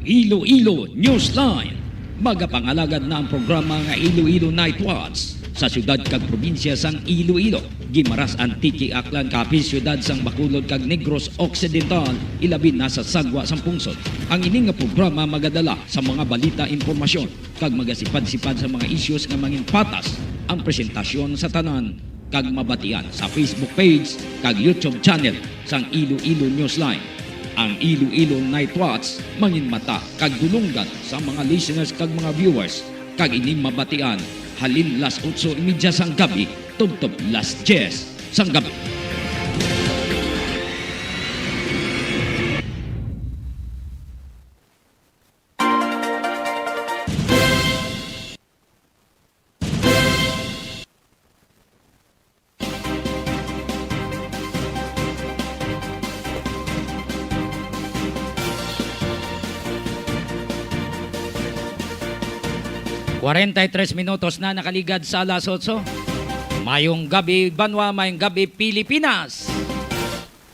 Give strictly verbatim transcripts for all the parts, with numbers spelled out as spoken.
Iloilo Newsline. Magapangalagad na ang programa nga Iloilo Night Watch sa siyudad kag probinsya sang Iloilo, Guimaras, Antique, Aklan, Capiz, siyudad sang Bacolod kag Negros Occidental, ilabi na sa sagwa sang pungsod. Ang ini nga programa magadala sa mga balita, impormasyon, kag magasipad-sipad sa mga issues nga manginpatas. Ang presentasyon sa tanan kag mabatian sa Facebook page kag YouTube channel sang Iloilo Newsline. Ang Iloilo Night Watch manginmata kag dulonggan sa mga listeners kag mga viewers, kag ini mabatian halin las otso y media sang gabi tubtob las dyes sang gabi. Kwarenta y tres minutos na nakaligad sa alas otso. Mayong gabi, banwa. Mayong gabi, Pilipinas.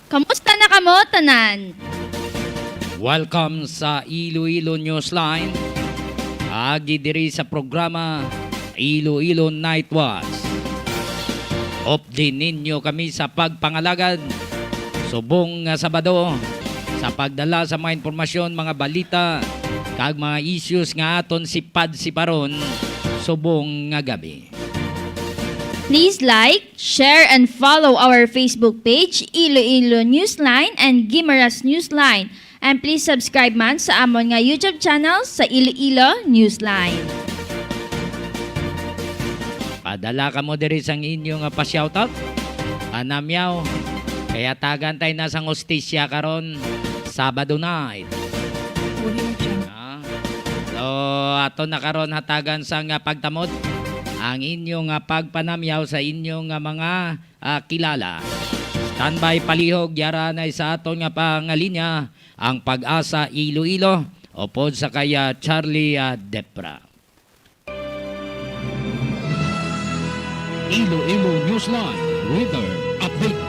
Kamusta na kamo tanan? Welcome sa Iloilo Newsline. Agi diri sa programa Iloilo Night Watch. Updi ninyo kami sa pagpangalagad subong nga Sabado sa pagdala sa mga impormasyon, mga balita, kag mga issues nga aton sipad-siparon subong nga gabi. Please like, share, and follow our Facebook page, Iloilo Newsline and Guimaras Newsline. And please subscribe man sa amon nga YouTube channel sa Iloilo Newsline. Padala kamo diri sang inyo nga pa-shoutout, panamyaw, kay hatagan tay na sang hustisya karon, Sabado night. Ah. So, ato na karon hatagan sang, ah, pagtamod ang inyo nga pagpanamyaw sa inyo nga mga, ah, kilala. Standby palihog, yara na sa aton nga pangalinya, ang Pag-asa Iloilo, upod sa kay, ah, Charlie, ah, Depra. Iloilo Newsline Weather Update.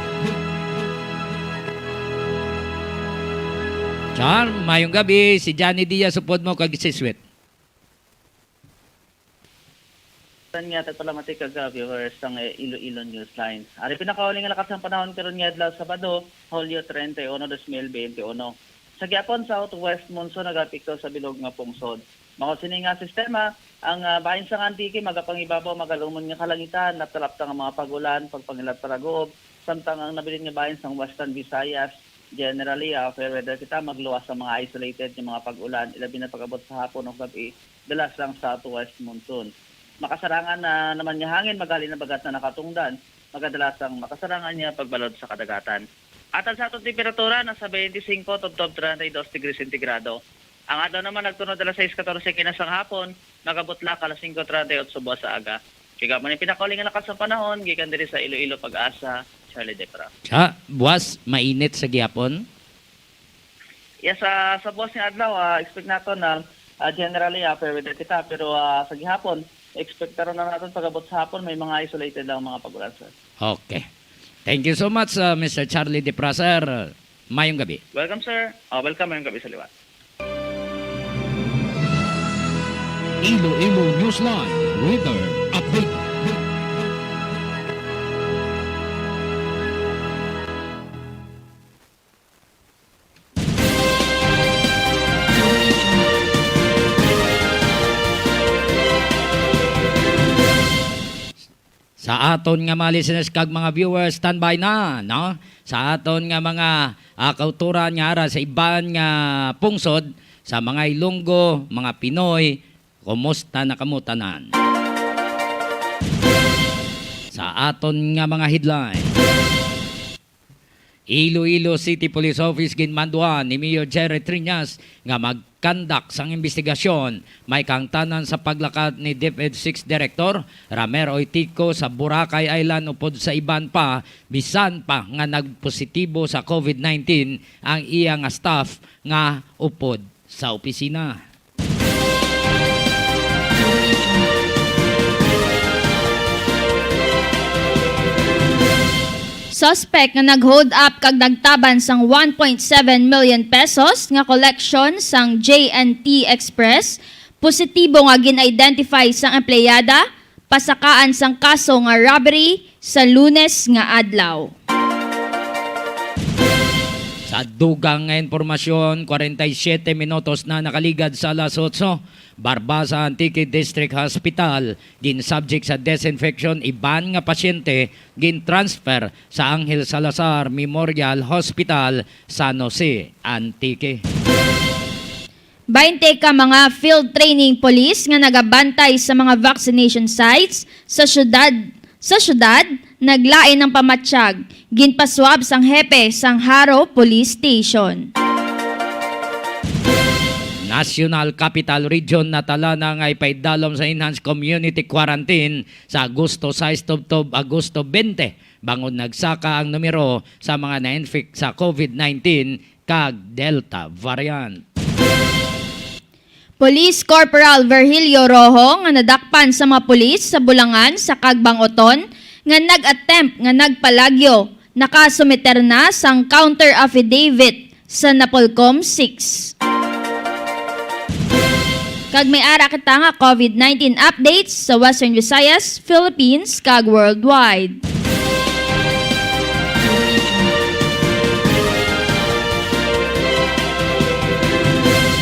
Char, mayong gabi. Si Johnny Diaz, upod mo kag si Sweet. Tan nga tagpalamati kag, ah, viewers sang, eh, Iloilo Newsline. Ari pinakauling nga lakat sang panahon karon nga adlaw, Sabado, Hulyo treinta y uno, dos mil beinti uno. Sa gihapon, southwest monsoon nagaapekto sa bilog nga pungsod. Mao sini nga sistema, ang, ah, bahin sang Antique magapangibabaw, magalumon nga kalangitan, lapta-lapta nga mga pag-ulan, pagpangilat paraguob, samtang ang nabilin nga bahin sang Western Visayas, generally, ah, fair weather kita, magluwas ang mga isolated nga mga pag-ulan, ilabi na pag-abot sa hapon o gab-i, dala sang southwest monsoon. Makasarangan na naman nga hangin, magali na bagat na nakatungdan, magadala sang makasarangan nga pagbalod sa kadagatan. Atad sa aton temperatura, nasa twenty-five tubtob treinta y dos degrees centigrado. Ang adlaw naman nagtunod alas sais katorse kina sang hapon, nagabutla ka alas singko treinta y otso buwas sa aga. Kaya mo ni pinakauling nga lakas sa panahon, gikan diri sa Iloilo, Pag-asa, Charlie Depra. Sa buwas, mainit sa gihapon? Yes, ah, sa buwas nga adlaw, ah, expect nato na, ah, generally, ah, fair weather kita. Pero, ah, sa gihapon, expect na natin pag-abot sa hapon, may mga isolated lang mga pag-ulan, sir. Okay. Thank you so much, ah, Mister Charlie Depra, sir. Mayong gabi. Welcome, sir. Ah, welcome, mayong gabi sa liwat. Iloilo Newsline Weather Update. Sa aton nga mga listeners kag mga viewers, standby na, no? Sa aton nga mga, ah, kauturan nga ara sa iban nga pungsod, sa mga Ilonggo, mga Pinoy, kumusta na kamo tanan? Sa aton nga mga headline, Iloilo City Police Office ginmanduan ni Mayor Jerry Triñas nga mag-conduct sang imbestigasyon. May kahangtanan sa paglakat ni DepEd six Director Ramero Oitico sa Boracay Island upod sa iban pa, bisan pa nga nagpositibo sa COVID nineteen ang iya nga staff nga upod sa opisina. Suspect nga nag-hold up kag nagtaban sang one point seven million pesos nga collection sang J N T Express, positibo nga gin-identify sang empleyada, pasakaan sang kaso nga robbery sa Lunes nga adlaw. Sa dugang nga impormasyon, kwarenta y siyete minutos na nakaligad sa alas otso, Barba sa Antique District Hospital, gin-subject sa disinfection iban nga pasyente gin-transfer sa Angel Salazar Memorial Hospital, San Jose, Antique. Baynte ka mga field training police nga nagabantay sa mga vaccination sites sa syudad, sa syudad, naglain ang pamatyag, ginpaswab sang hepe sang Jaro Police Station. National Capital Region natala na nga ipaidalom sa enhanced community quarantine sa Agosto sais tubtob Agosto bente, bangod nagsaka ang numero sa mga na-infect sa COVID nineteen kag Delta variant. Police Corporal Virgilio Rojo nga nadakpan sa mga pulis sa Bulangan sa Kagbang-oton nga nag-attempt nga nagpalagyo, nakasumiter na sang counter affidavit sa Napolcom six. Kag may ara kita nga COVID nineteen updates sa Western Visayas, Philippines, kag worldwide.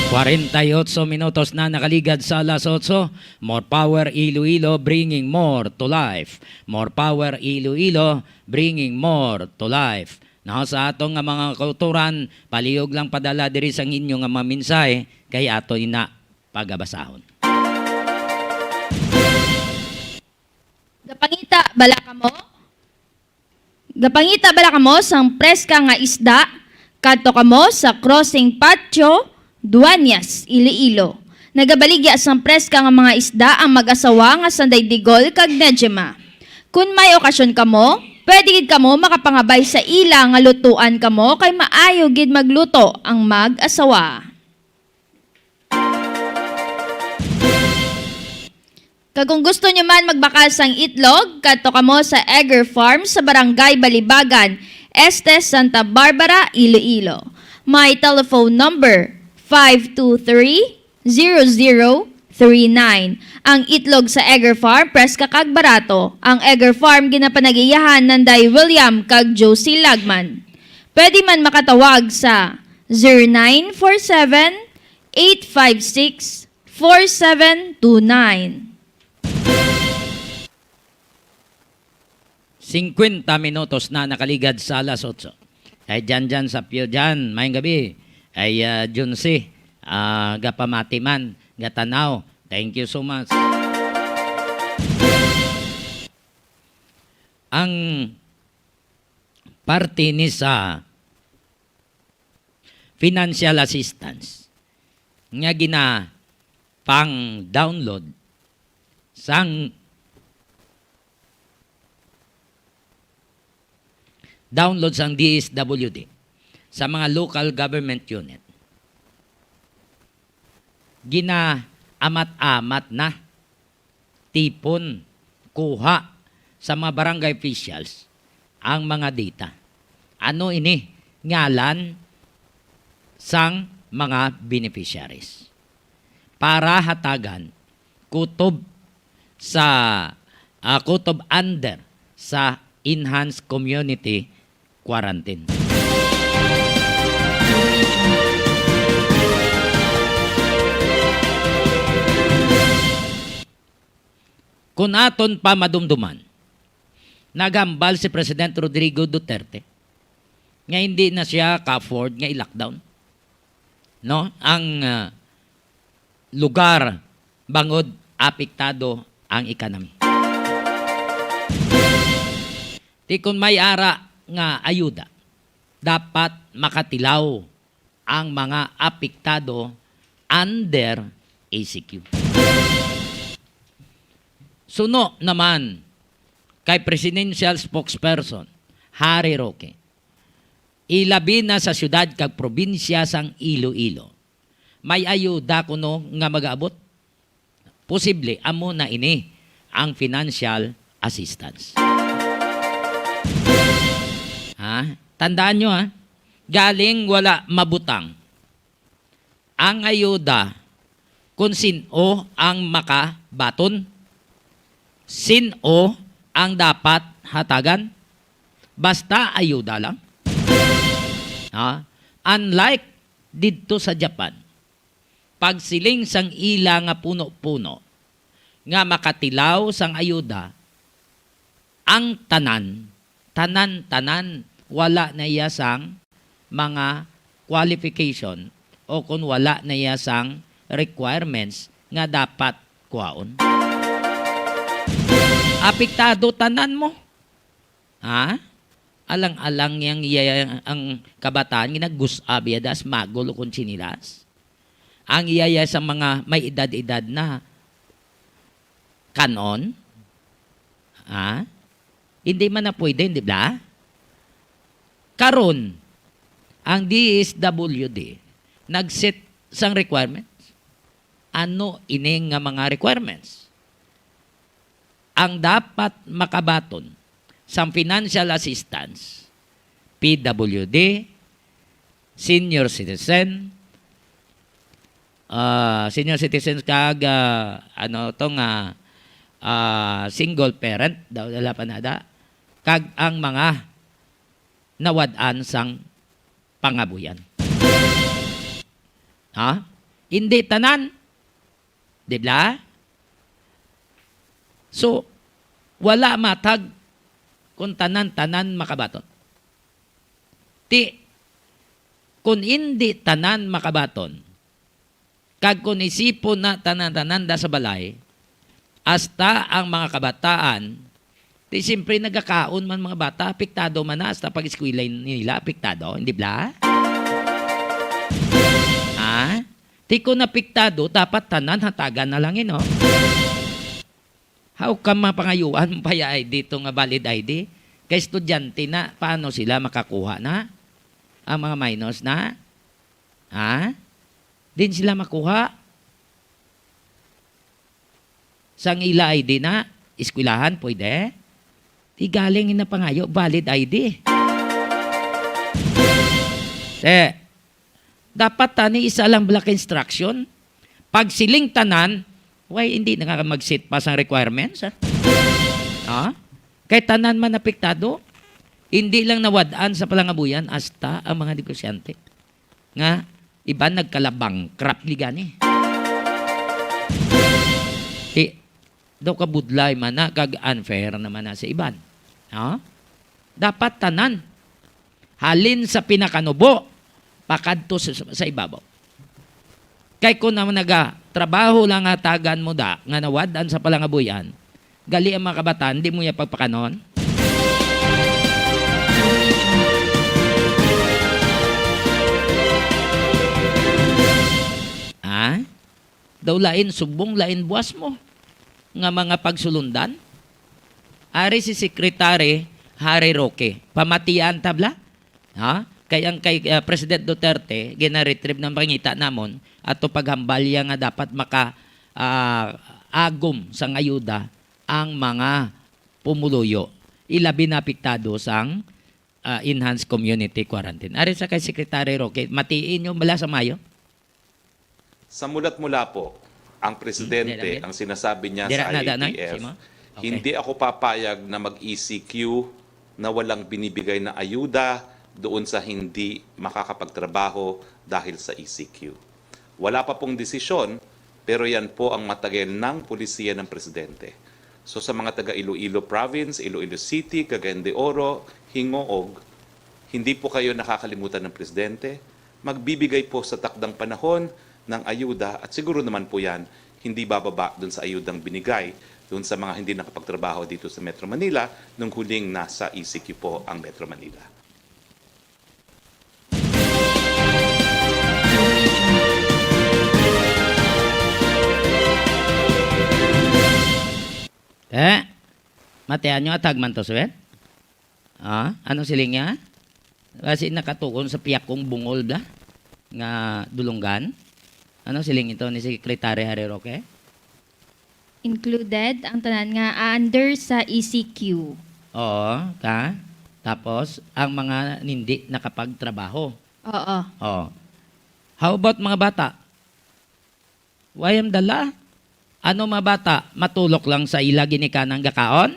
Kwarenta y otso minutos na nakaligad sa alas otso. More power, Iloilo, bringing more to life. More power, Iloilo, bringing more to life. No, sa aton nga mga kautoran, palihog lang padala diri sang inyo nga mga mensahe, kay ato ina pagabasahon. Gapangita bala kamo? Gapangita bala kamo sang preska nga isda? Kadto kamo sa Crossing Patio, Dueñas, Iloilo. Nagabaligya sang preska nga mga isda ang mag-asawa nga sanday Digol kag Nejima. Kon may okasyon kamo, pwede gid kamo makapangabay sa ila nga lutuan kamo kay maayo gid magluto ang mag-asawa. Kag kung gusto nyo man magbakal sang itlog, kadto kamo sa Egger Farm sa Barangay Balibagan, Este, Santa Barbara, Iloilo. May telephone number, five two three, zero zero three nine. Ang itlog sa Egger Farm, preska kag barato. Ang Egger Farm ginapanag-iyahan nanday William kag Josie Lagman. Pwede man makatawag sa zero nine four seven, eight five six, four seven two nine. Singkwenta minutos na nakaligad sa alas otso. Kay Jan Jan Sapyo Jan, maayong gabi. Ay, ah, Junsi, ah, gapamati man, gatanaw. Thank you so much. Ang parte ni sa financial assistance nga gina-pang-download sang download sang D S W D sa mga local government unit. Ginaamat-amat na, tipon, kuha sa mga barangay officials ang mga data. Ano ini? Ngalan sang mga beneficiaries. Para hatagan kutob sa, ah, kutob under sa enhanced community quarantine. Kung aton pa madumduman, naghambal si President Rodrigo Duterte nga hindi na siya ka-afford nga i-lockdown, no, ang, ah, lugar bangod apektado ang economy. Ti kon may ara nga ayuda, dapat makatilaw ang mga apektado under A C Q. Suno naman kay Presidential Spokesperson Harry Roque, ilabi na sa siyudad kag probinsya sang Iloilo, may ayuda kuno nga mag-aabot. Posible amo na ini ang financial assistance. Tandaan nyo, ha, galing wala mabutang ang ayuda kung sin-o ang makabaton, sin-o ang dapat hatagan. Basta ayuda lang. Ha? Unlike didto sa Japan, pagsiling sang ila nga puno-puno nga makatilaw sang ayuda, ang tanan, tanan-tanan wala na iya sang mga qualification o kung wala na iya sang requirements nga dapat kuhaon. Apektado tanan mo. Ha? Alang-alang yang iya ang kabataan, ginagus-a biya das magol o kung tsinelas. Ang iya sa mga may edad-edad na kanon, ha? Hindi man na pwede, di ba? Karon, ang D S W D nag-set sang requirements. Ano ini nga mga requirements? Ang dapat makabaton sang financial assistance, P W D, senior citizen, ah, senior citizens kag, ah, ano to nga, ah, single parent daw, wala pa nada, kag ang mga nawad-an sang pangabuyan. Ha? Hindi tanan. Di ba? So, wala matag kung tanan-tanan makabaton. Ti, kung hindi tanan makabaton, kag kung isipon na tanan-tanan da sa balay, hasta ang mga kabataan, ti siyempre nagakaon man mga bata, apektado man na hasta pag-eskwela nila, apektado, hindi bla? Ha? Ti kung apektado, dapat tanan hatagan na lang, eh, no? How come mapangayuan mo pa ya I D to nga valid I D? Kay estudyante na, paano sila makakuha na? Ang mga minors na? Ha? Din sila makuha? Sang ila I D na, eskwelahan, pwede? Di galing na pangayo, valid I D. Eh, dapat tani isa lang black instruction. Pag siling tanan, why hindi na nga mag-set pa sang requirements, ha? Ha? Kay tanan man apektado, hindi lang nawad-an sa palangabuyan, hasta ang mga negosyante. Nga, iban nagkala-bankrupt ni gani. Ti, daw kabudlay man na, kag unfair naman na sa iban. Ha? Dapat tanan. Halin sa pinakanubo, pakadto sa, sa ibabaw. Kay kung ang nagatrabaho lang hatagan mo da, nga nawad-an sa palangabuyan, gali ang mga kabataan, di mo ya pagpakanon? Ha? Daw lain subong, lain buas mo nga mga pagsulundan? Ari si Secretary Harry Roque. Pamatian ta bala? Ha? Kay ang kay, ah, President Duterte, gina-retrieve ng pangita namon ato paghambalya nga dapat maka, ah, agom sang ayuda ang mga pumuluyo, ilabi na apektado sang, ah, enhanced community quarantine. Ari sa kay Secretary Roque, matiin yung bala sa Mayo? Sa mulat-mula po, ang presidente, Hmm, dira, ang sinasabi niya dira sa na, dana, I A T F, simo? Okay. "Hindi ako papayag na mag-E C Q na walang binibigay na ayuda doon sa hindi makakapagtrabaho dahil sa E C Q." Wala pa pong desisyon, pero yan po ang matagel ng polisiya ng presidente. So, sa mga taga Iloilo Province, Iloilo City, Cagayan de Oro, Gingoog, hindi po kayo nakakalimutan ng presidente. Magbibigay po sa takdang panahon ng ayuda at siguro naman po yan, hindi bababa dun sa ayudang binigay dun sa mga hindi nakapagtrabaho dito sa Metro Manila nung huling nasa E C Q po ang Metro Manila. Eh, matian nyo, atag man to, Sir? Ah, ano siling niya? Kasi nakatuon sa piyakong bungol da nga dulunggan. Ano siling ito ni Secretary Harry Roque? Included ang tanan nga under sa E C Q. Oo, ta? Tapos, ang mga hindi nakapagtrabaho. Oo. Oh. How about mga bata? Wayam dala? Ano, mga bata? Matulok lang sa ila ginikanang gakaon?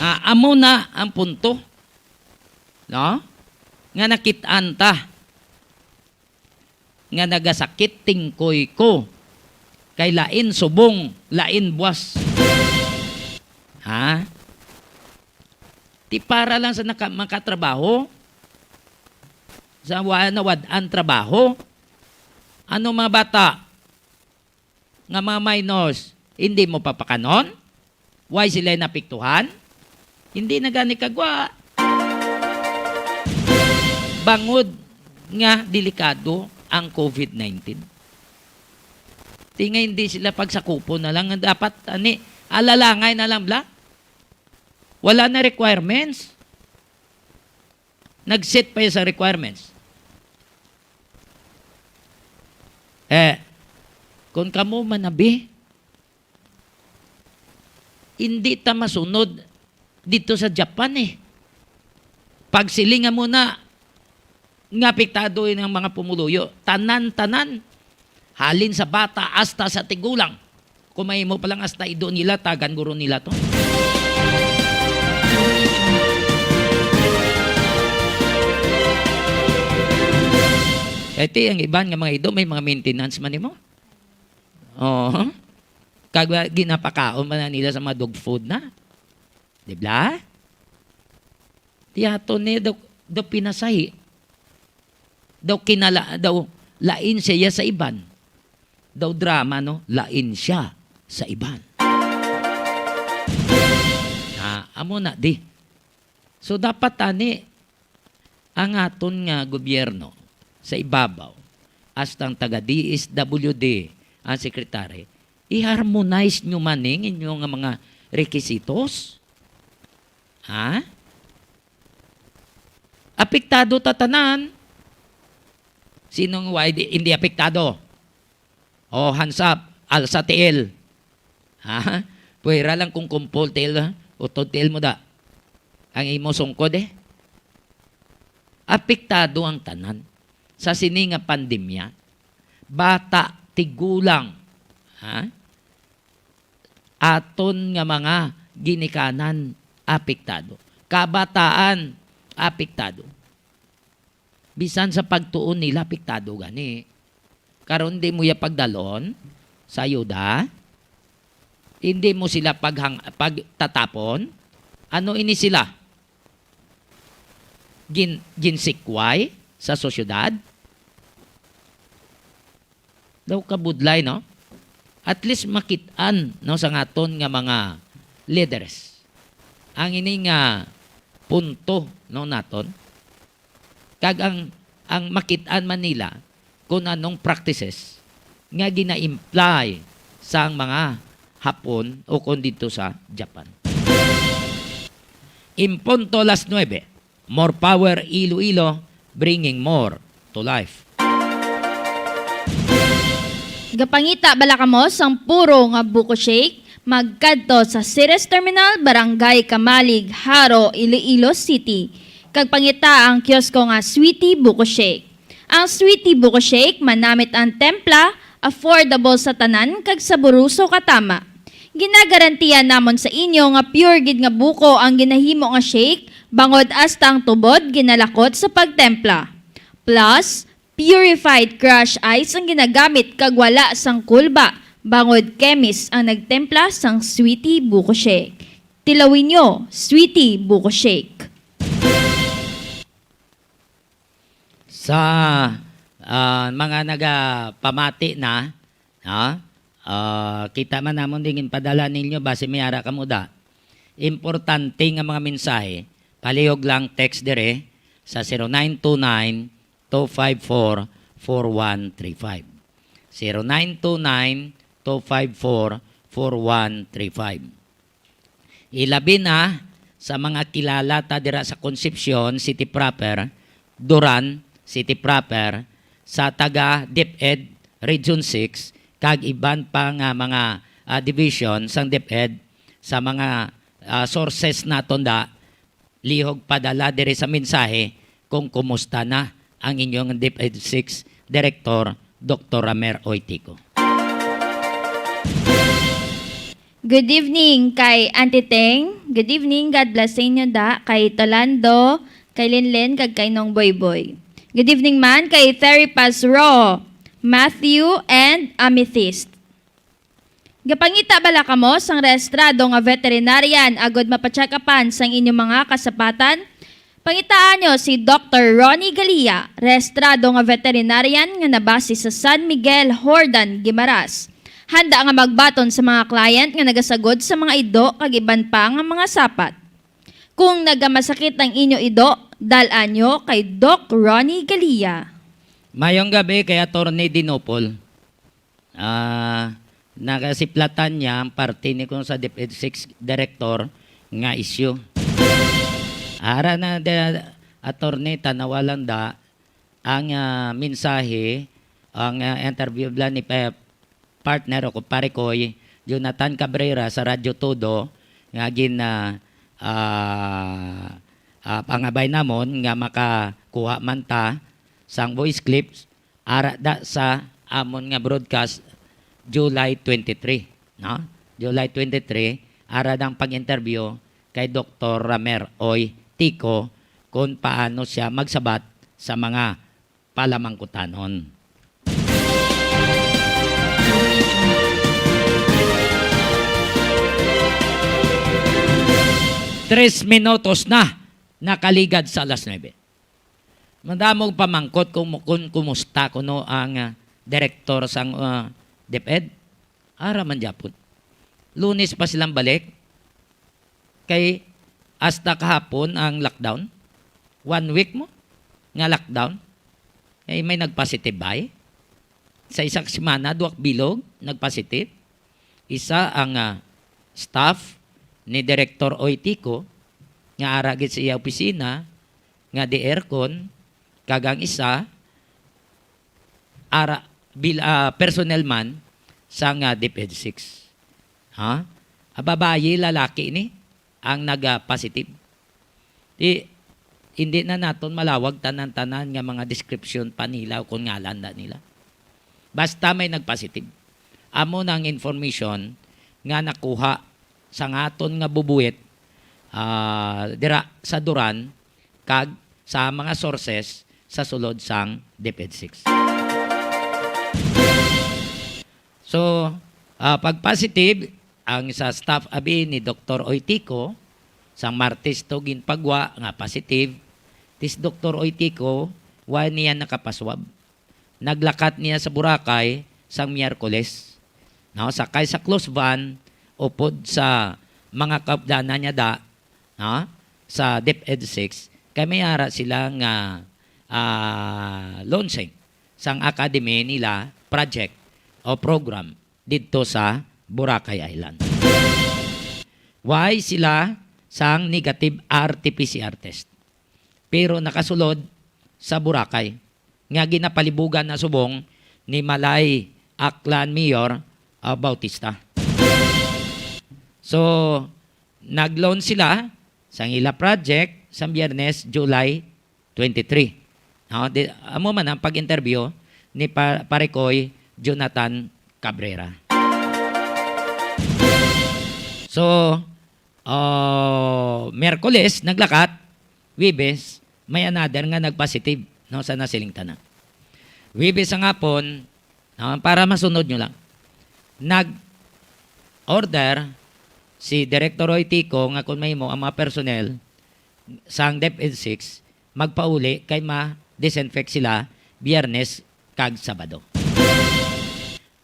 Ah, amo na ang punto. No? Nga nakit-an ta nga nagasakit tingkoy ko, kay lain subong, lain buwas. Ha? Ti para lang sa naka-, makatrabaho, sa wa-, nawad-an trabaho. Ano, mga bata nga mga minors, hindi mo papakanon? Why sila napiktuhan? Hindi na gani kagwa. Bangod nga delikado ang covid nineteen. Ti nga hindi sila pagsakupon na lang. Dapat, ani, alalangay na lang, bla. Wala na requirements. Nag-set pa iya sa requirements. Eh, kung kamo manabi, hindi ta masunod dito sa Japan, eh. Pagsiling nga muna nga apektado ini ang mga pumuluyo. Tanan-tanan. Halin sa bata hasta sa tigulang. Kung mahimo pa lang hasta ido nila, tagan guro nila to. Kay ti, ang iban nga mga ido, may mga maintenance man nimo. Oo. Kag ginapakaon man na nila sa mga dog food na. Di ba? Tiyato ni daw, daw pinasahi. Daw kinala, daw lain siya sa iban. Daw drama, no? Lain siya sa iban. Ah, amo na di. So, dapat tani ang aton nga gobyerno sa ibabaw, hasta ang taga D S W D, ang secretary, i-harmonize nyo man ning inyo nga mga requisitos. Ha? Apektado ta tanan. Sinong wa-, hindi, hindi apektado? O, hands up, alsa tiil. Ha? Pwera lang kung kumpol tiil, ha? Utod tiil mo da. Ang imo sungkod, eh. Apektado ang tanan sa sini nga pandemya. Bata, tigulang, ha? Aton nga mga ginikanan apektado. Kabataan apektado. Bisan sa pagtuon nila, apektado gani. Karon, di mo ya pagdalon sa ayuda, hindi mo sila paghang-, pagtatapon. Ano ini sila? Gin-, ginsikway sa sosyedad? Daw kabudlay, no? At least makit-an, no, sa ngaton nga mga leaders ang ini nga punto, no, naton. Kag ang, ang makit-an man nila kung anong practices nga gina-imply sang mga Hapon o kon didto sa Japan. In punto alas nuebe, more power Iloilo, bringing more to life. Gapangita bala kamo sang puro nga buko shake? Magkadto sa Ceres Terminal, Barangay Camalig, Jaro, Iloilo City, kag pangita ang kiosko nga Sweetie Buko Shake. Ang Sweetie Buko Shake manamit ang templa, affordable sa tanan, kag saboroso katama. Ginagarantiya namon sa inyo nga pure gid nga buko ang ginahimo nga shake, bangod hasta ang tubod ginalakot sa pagtempla. Plus, purified crush ice ang ginagamit kag wala sang kulba, bangod chemist ang nagtempla sang Sweetie Buko Shake. Tilawi nyo, Sweetie Buko Shake. Sa, ah, mga nagapamati na, ha? Ah, kita man namon ding ginpadala ninyo, basi may ara kamo da. Importante nga mga mensahe, palihog lang text dire sa zero nine two nine, two five four, four one three five. Zero nine two nine, two five four, four one three five. Ilabi na sa mga kilala ta dira sa Concepcion City Proper, Duran City Proper, sa taga DepEd Region six, kag iban pa nga mga, ah, division sang DepEd sa mga, ah, sources naton da, lihog padala diri sa mensahe kung kumusta na ang inyong DepEd six Director, Doktor Ramer Oitico. Good evening kay Auntie Teng. Good evening, God bless sa inyo da, kay Tolando, kay Linlen, kag kay Nong Boyboy. Good evening man kay Therapist Ro, Matthew, and Amethyst. Gapangita bala kamo sang rehistrado nga veterinarian agod mapacheck-upan sang inyo mga kasapatan? Pangitaan nyo si Doktor Ronnie Galia, rehistrado nga veterinarian nga nabase sa San Miguel, Jordan, Guimaras. Handa nga magbaton sa mga client nga nagasagod sa mga ido kag iban pa nga mga sapat. Kung nagamasakit ang inyo ido, dal-a nyo kay Doc Ronnie Galia. Mayong gabi kay Attorney Dinopol. Ah, nagasiplatan niya ang parte ni kuno sa DepEd six Director nga issue. Ara na, de, Attorney, tanawa lang da ang, ah, mensahe, ang, ah, interview bala ni pa-, partner o kumpare ko, Jonathan Cabrera sa Radyo Todo, nga gin, ah, ah, ah, pangabay namon nga makakuha man ta sang voice clips ara da sa amon nga broadcast July twenty-three, no? July twenty-three, ara dang pag-interview kay Doktor Ramer Oy Tico kung paano siya magsabat sa mga palamangkutanon. Tres minutos na nakaligad sa alas nuebe. Madamog pamangkot kung, kung kumusta kuno ang, ah, direktor sang, ah, DepEd. Ara man gyapon. Lunes pa silang balik. Kay hasta kahapon ang lockdown. One week mo nga lockdown. Kay may nagpositive bay. Sa isa ka semana, duha ka bilog nagpositive. Isa ang, ah, staff ni Director Oy Tico nga ara gid sa iya opisina nga di aircon, kag ang isa ara bil-, ah, personnel man sang, ah, DepEd six. Ha? Ah, babayi, lalaki ni ang naga-positive. Di, hindi na naton malawag tanan-tanan nga mga description pa nila o kung ngalan na nila. Basta may nagpositive. Amo na ang information nga nakuha sa aton nga bubuwit, ah, dira sa Duran kag sa mga sources sa sulod sang DepEd six. So, ah, pag positive, ang sa staff abi ni Doktor Oy Tico, sang Martes to ginpagwa nga positive, tis Doktor Oy Tico, wa niya nakapaswab. Naglakat niya sa Boracay sang Miyerkules. No, sakay sa close van, upod sa mga kaupdanan niya da, no, sa DepEd six, kay may ara sila nga, ah, launching sang academy nila project o program didto sa Boracay Island. Way sila sang negative R T P C R test, pero nakasulod sa Boracay nga ginapalibugan na subong ni Malay Aklan Mayor, ah, Bautista. So, nag-launch sila sang ila project sa Biyernes, July twenty-three. No, di, amo man ang pag-interview ni Pa-, Parekoy Jonathan Cabrera. So, ah, Miyerkules, naglakat, Huwebes, may another nga nagpositive, no, sa nasiling tanan. Huwebes sa hapon, no, para masunod nyo lang. Nag-order si Director Roy Tico nga kung mahimo ang mga personnel sang DepEd six, magpauli kay ma-disinfect sila Biyernes kag Sabado.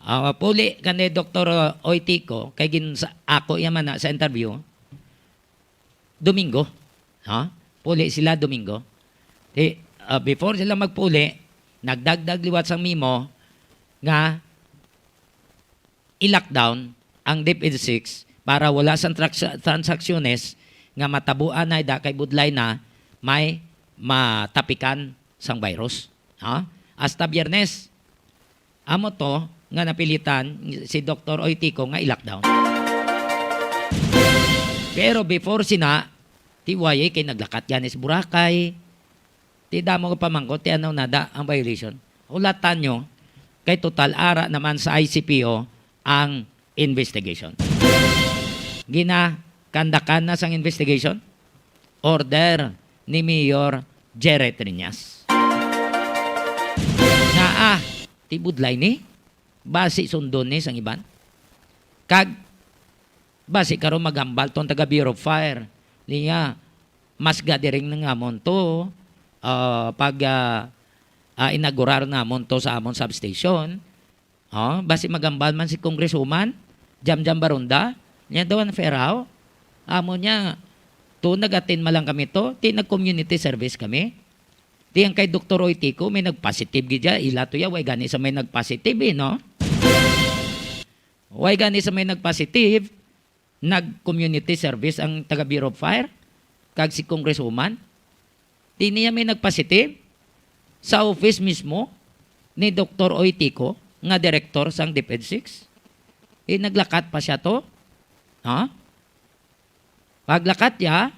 Ah, puli kani Doktor Oy Tico, kay gin-, sa, ako iya man na sa interview, Domingo. Ha? Puli sila Domingo. Di, ah, before sila magpuli, nagdagdag liwat sang memo nga i-lockdown ang DepEd six para wala sang traks-, transaksyones nga matabuan na ida kay budlay na may matapikan sang virus. Ha? Hasta Biyernes. Amo to nga napilitan si Doktor Oy Tico nga i-lockdown. Pero before sina, ti Y A kay naglakat gani sa Boracay. Ti damo nga pamangkot, ti ano nada ang violation. Hulatan nyo, kay total ara naman sa I C P O ang investigation. Ginakandakan na sang investigation, order ni Mayor Jerry Triñas. Nga, ah, ti budlay ni, basi sundon ni sang iban. Kag, basi karon maghambal ton taga Bureau of Fire. Niya, mas gadiring na nga mon to, ah, pag, ah, ah, inaugurar namon to sa amon substation. Oh, basi maghambal man si Congresswoman Jamjam Baronda, niya daw ang fair how? Amo niya, to nag-attend man lang kami to, ti nag-community service kami. Ti ang kay Doktor Oy Tico, may nag-positive gid ya, ila to ya, way gani sa may nag-positive eh, no? Way gani sa may nag-positive, nag-community service ang taga Bureau of Fire, kag si Congresswoman. Di niya may nag-positive sa office mismo ni Doktor Oy Tico, nga direktor sang DepEd six. Eh, naglakat pa siya to. Ha? Paglakat niya,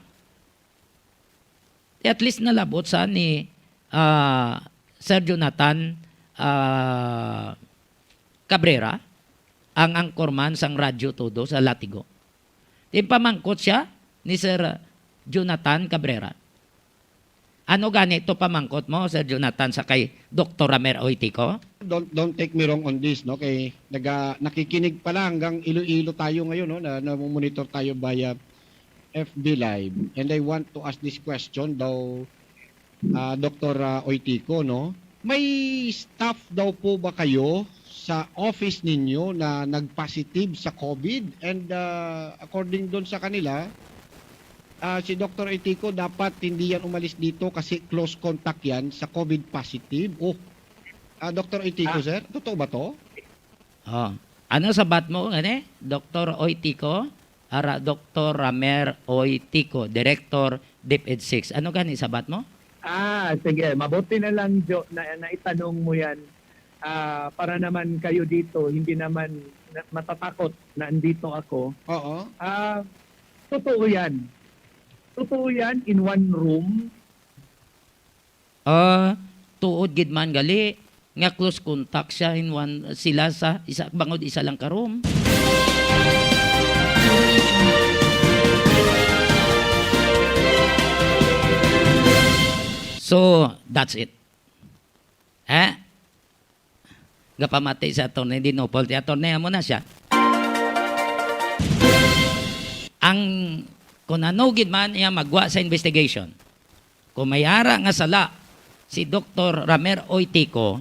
at least nalabot sa ni, ah, Sir Jonathan, ah, Cabrera, ang anchorman sang Radyo Todo sa Latigo. Di pamangkot siya ni Sir Jonathan Cabrera. Ano gani to pamangkot mo, Sir Jonathan, sa kay Doktor Ramer Oy Tico? Don't, don't take me wrong on this, no? Kay naga-, nakikinig pala hanggang Iloilo tayo ngayon, no? Na, namomonitor tayo via F B Live. And I want to ask this question daw, ah, Doktor, ah, Oy Tico, no? May staff daw po ba kayo sa office ninyo na nag-positive sa COVID? And, ah, according doon sa kanila, ah, si Doktor Oy Tico dapat hindi yan umalis dito kasi close contact yan sa COVID positive. Oh, ah, Doktor Oy Tico, Ah. sir, totoo ba to? Oh. Ano sabat mo gani, Doktor Oy Tico? Ara, Doktor Ramer Oy Tico, Director, DepEd six. Ano gani sabat mo? Ah, sige. Mabuti na lang, Jo, na naitanong mo yan. Ah, para naman kayo dito, hindi naman na-, matatakot na andito ako. Oo. Ah, totoo yan. Totoo yan, in one room. Ah, tuod gid man gali nga close contact siya in one, sila sa isa, bangod isa lang ka room. So, that's it. Eh? Gapamati si Attorney Dinopol. Ti Attorney, amo na siya. Ang, kung ano gid man iya magwa sa investigation, kung may ara nga sala si Doktor Ramer Oy Tico,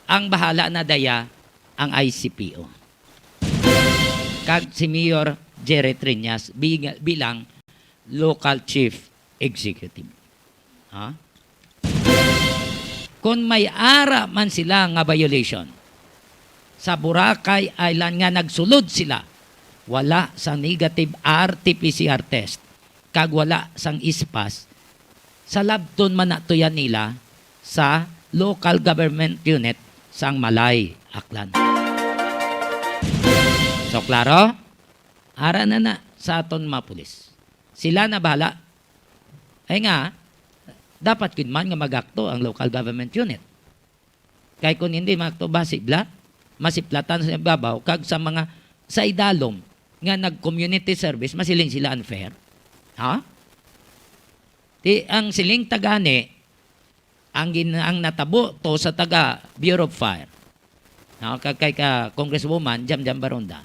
ang bahala na daya ang I C P O. Kag si Mayor Jerry Triñas bi-, bilang local chief executive. Ha? Kon may ara man sila nga violation sa Boracay Island nga nagsulod sila, wala sang negative R T P C R test kag wala sang ispas, salabton man na to yan nila sa local government unit sang Malay, Aklan. So, klaro? Ara na na sa aton mga pulis. Sila na bahala. Ay nga, dapat gid man nga mag-akto ang local government unit. Kay kung hindi mag-akto, basi bla, masiplatan sa ibabaw, kag sa mga sa idalom nga nag-community service, masiling sila unfair. Ha? Ti, ang siling tagani, ang gin-, ang natabo to sa taga Bureau of Fire. No, kag kay ka Congresswoman Jam Jam Baronda,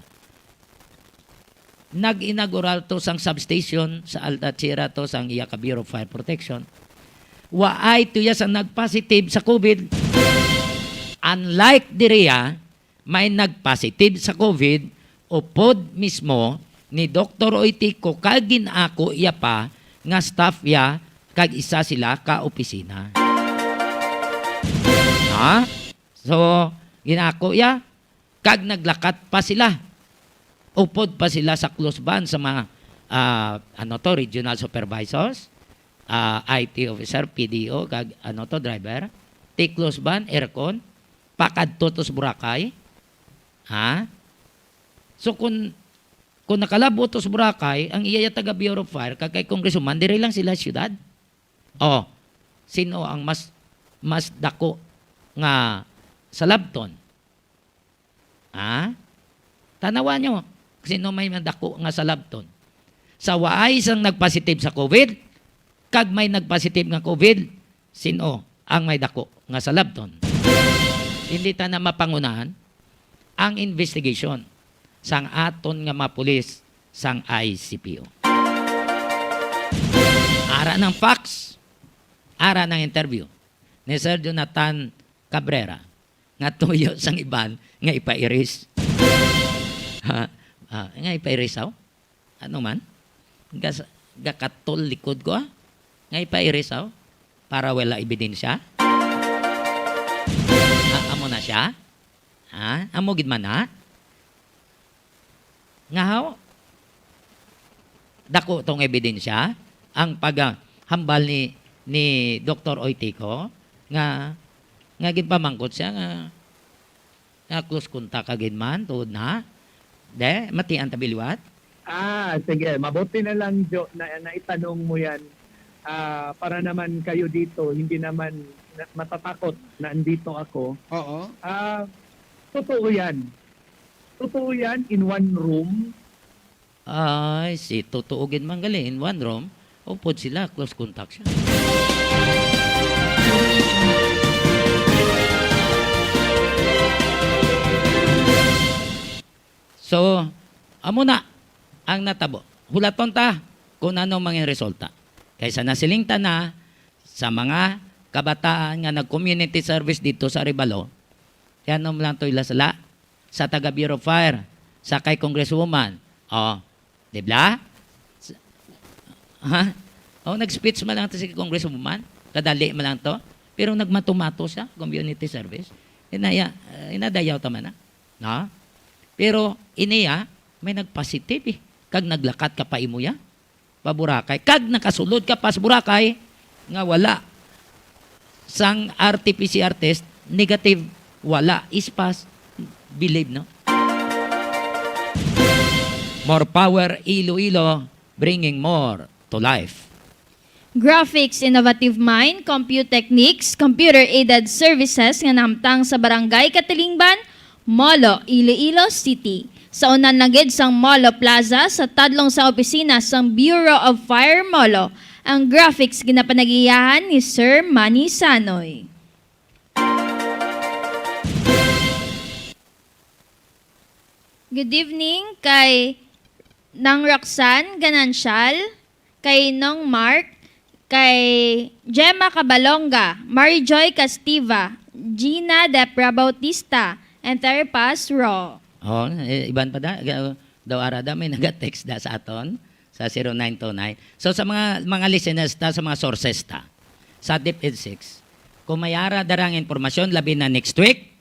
nag-inaugural to sang substation sa Alta Sierra to sang iya ka Bureau of Fire Protection. Waay to iya sa nag-positive sa COVID. Unlike diriya, may nag-positive sa COVID, upod mismo ni Doktor Oitico, kag gin-ako iya pa nga staff iya kag isa sila ka opisina. Ha? So, gin-ako iya, kag naglakat pa sila. Upod pa sila sa close ban sa mga, ah, ano to, regional supervisors, ah, I T officer, P D O, kag ano to, driver. Ti close ban, aircon, pakadto to sa Boracay. Ha? So, kung Kung nakalabot to sa Boracay, ang iya taga Bureau of Fire, kag kay Congresswoman, diri lang sila sa syudad. Oh, sino ang mas, mas dako nga salabton? Ha? Tanawa nyo, sino may madako nga salabton? Sa waay sang nagpositive sa COVID, kag may nagpositive nga COVID, sino ang may dako nga salabton? Hindi ta na mapangunahan ang investigation sang aton nga mga pulis sang I C P O. Ara ng facts, ara ng interview ni Sir Jonathan Cabrera nga tuyo sang iban nga ipairis. Ha? Ah, nga ipairis, aw? Ano man? Gas-, gakatol likod ko, ah? Nga ipairis, aw? Para wala ebidensya? Ah, amo na siya? Ha? Amo gid man na? Nga haw? Dako tong ebidensya, ang paghambal ni, ni Doktor Oitico nga, nga ginpamangkot siya nga, nga close contact ka gid man, tuod na. De, matian ta biliwat? Ah, sige. Mabuti na lang, Jo, na naitanong mo yan. Ah, para naman kayo dito, hindi naman na-, matatakot na andito ako. Oo. Ah, totoo yan. Totoo yan, in one room. Ay, si totoo gid man gali, in one room. Upod sila, close contact siya. So, amo na ang natabo. Hulaton ta kung ano mangin resulta. Kaysa nasiling ta na sa mga kabataan nga nag-community service dito sa Arevalo, kaya ano lang to ilasala sa taga Bureau of Fire, sa kay Congresswoman. Oh, di ba? S-, ha? Oh, nag-speech man lang to si Congresswoman. Kadali man lang to. Pero nagmato-mato siya, community service. Inaya, inadayaw ta man na. No? Pero iniya, may nagpositive eh. Kag naglakat ka pa imo ya, pa Boracay. Kag nakasulod ka pa sa Boracay, nga wala sang R T P C R test, negative, wala, ispas, believe, no? More power, Iloilo, bringing more to life. Graphics Innovative Mind, Compute Techniques, Computer-Aided Services nga nahamtang sa Barangay Katilingban, Molo, Iloilo City. Sa unan lang gid sang Molo Plaza, sa tadlong sa opisina sang Bureau of Fire Molo, ang graphics ginapanagiyahan ni Sir Manny Sanoy. Good evening kay Nang Roxanne Ganancial, kay Nong Mark, kay Gemma Cabalonga, Mary Joy Castiva, Gina Depra Bautista, and Terry Paz Ro. Oh, eh, iban pa da, ga-, daw ara da may naga-text da sa aton sa zero nine two nine. So sa mga, mga listeners ta, sa mga sources ta sa DepEd six, kung may ara darang impormasyon, labi na next week,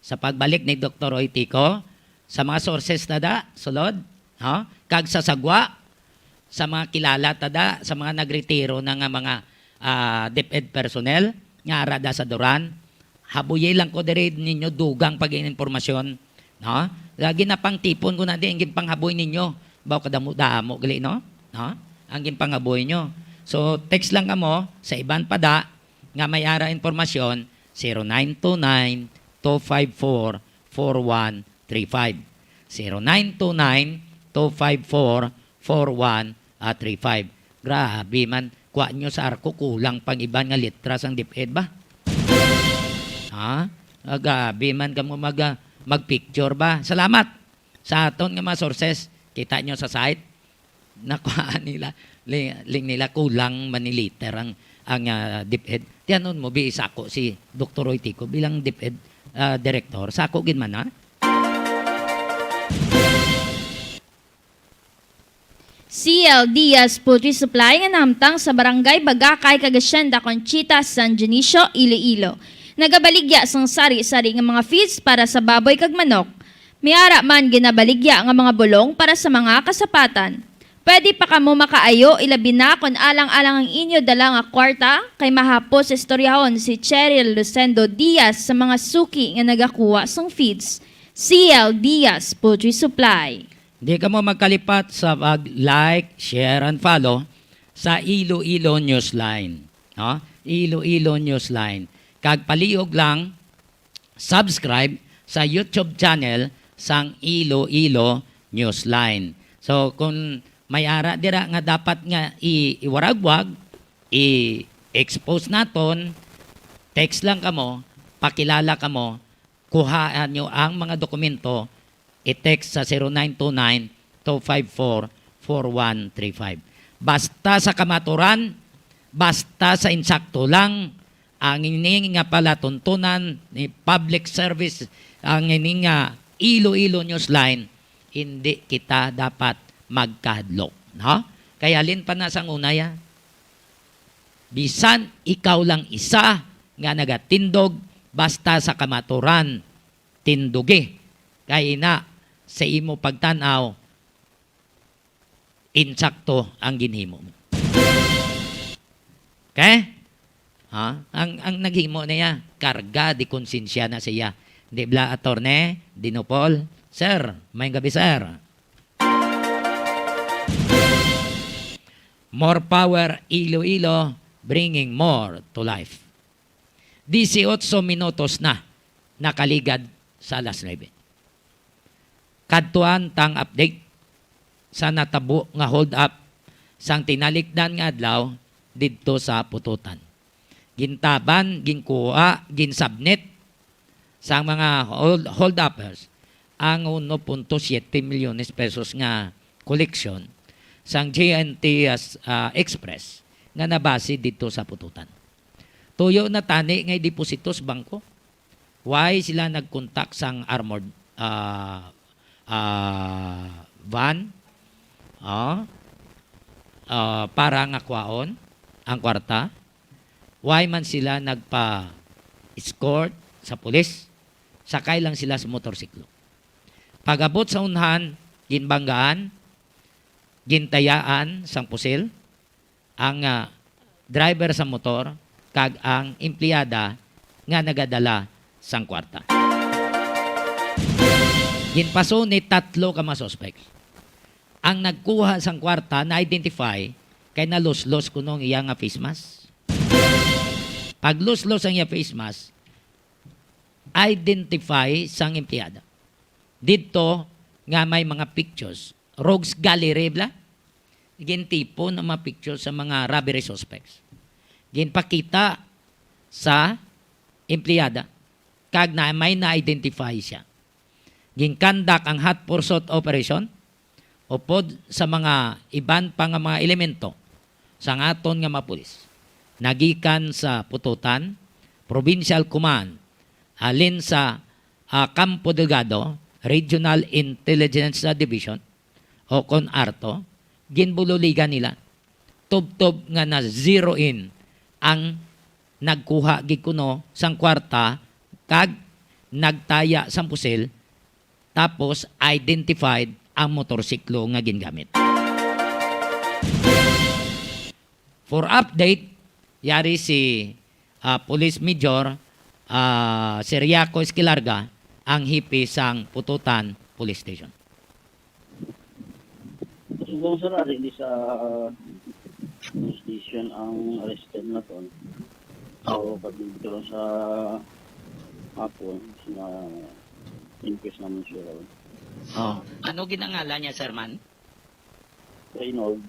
sa pagbalik ni Doktor Oitico, sa mga sources ta da, sulod, ha? Kag sa sagwa, sa mga kilala ta da, sa mga nagretiro na nga mga, ah, DepEd personnel nga ara da sa Duran, habuyi lang ko diri ninyo dugang pag-ininformasyon, no? Lagi na pang tipon ko na di ang ginpanghaboy ninyo. Baw kadamo-damo gali, no? No? Ang ginpanghaboy nyo. So, text lang kamo sa iban pa da nga may ara impormasyon, zero nine two nine, two five four, four one three five. Zero nine two nine, two five four, four one three five. Grabe man, kuha nyo sa arko, kulang pang iban nga letras ang DepEd ba? Ha? Ah, grabe man kamo mag, ah, mag-picture ba? Salamat sa aton nga mga sources. Kita nyo sa site, nakuhaan nila, li-, ling nila, kulang man ni liter ang, ang, ah, DepEd. Tiyanon mo, bi, sako si Doktor Roy Tico bilang DepEd, ah, director. Sako gid man, ha? C L Diaz Poultry Supply nga nahamtang sa Barangay Bagakay kag Hacienda Conchita, San Dionisio, Iloilo, nagabaligya sang sari-sari nga mga feeds para sa baboy kag manok. May ara man ginabaligya nga mga bulong para sa mga kasapatan. Pwede pa kamo makaayo, ilabi na kon alang-alang ang inyo dala nga kwarta, kay mahapos istoryahon si Cheryl Lucendo Diaz sa mga suki nga nagakuha sang feeds. C L Diaz Poultry Supply. Di kamo magkalipat sa pag-like, share, and follow sa Iloilo Newsline, no? Iloilo Newsline. Kag palihog lang, subscribe sa YouTube channel sang Iloilo Newsline. So, kung may ara dira nga dapat nga i-, iwaragwag, i-expose naton, text lang kamo, pakilala kamo, kuhaan nyo ang mga dokumento, i-text sa zero nine two nine, two five four, four one three five. Basta sa kamaturan, basta sa insakto lang, ang ini nga palatuntunan ni public service, ang ini nga Iloilo Newsline, hindi kita dapat magkahadlok, no? Kay halin pa na sang una ya, bisan ikaw lang isa nga nagatindog, basta sa kamaturan, tindugi. Kay ina, sa imo pagtan-aw, insakto ang ginhimo mo. Okay? Ha? Ang, ang naghimo niya, karga di konsensya na siya. Di bla, Attorney Dinopol? Sir, may gabi, sir. More power, Iloilo, bringing more to life. Disiotso minutos na nakaligad sa alas nuebe. Kadtuan tang update sa natabo nga hold up sang tinalikdan nga adlaw didto sa Pututan. Gintaban, ginkuha, ginsubmit sang mga hold, hold uppers ang uno punto siete milyones pesos nga koleksyon sang J N T S, ah, Express nga nabase didto sa Pututan. Tuyo na tani nga ideposito sa bangko. Why sila nagkontak sang armored, ah, ah, van? Ah, ah, para nga kwaon ang kwarta? Why man sila nagpa-escort sa pulis? Sakay lang sila sa motorsiklo. Pag-abot sa unhan, ginbanggaan, gintayaan sang pusil ang, ah, driver sa motor kag ang empleyada nga nagadala sang kwarta. Ginpaso ni tatlo ka mga suspects. Ang nagkuha sang kwarta na-identify kay naluslos kuno ang iya nga face mask. Pagluslos ang iya face mask, identify sang empleyada. Didto nga may mga pictures. Rogues Gallery bala. Gintipon ang mga pictures sa mga robbery suspects. Ginpakita sa empleyada kag na may na-identify siya. Ginkandak ang hot pursuit operation upod sa mga iban pa nga mga elemento sang aton nga mga pulis, nagikan sa Pututan Provincial Command, halin sa, ah, Campo Delgado Regional Intelligence Division, o kon arto, ginbululigan nila. Tubtob nga na-zero in ang nagkuha gid kuno sang kwarta kag nagtaya sang pusil, tapos identified ang motorsiklo nga gingamit. For update, yari si, ah, Police Major, ah, Siriaco Esquilarga, ang hipi sang Pututan Police Station. Subong, sir, ari di sa police station ang arrested na to. So, pag dito sa hapon, na inquest naman siya. Oh. Ano ginangalan niya, sir, man? Reynold.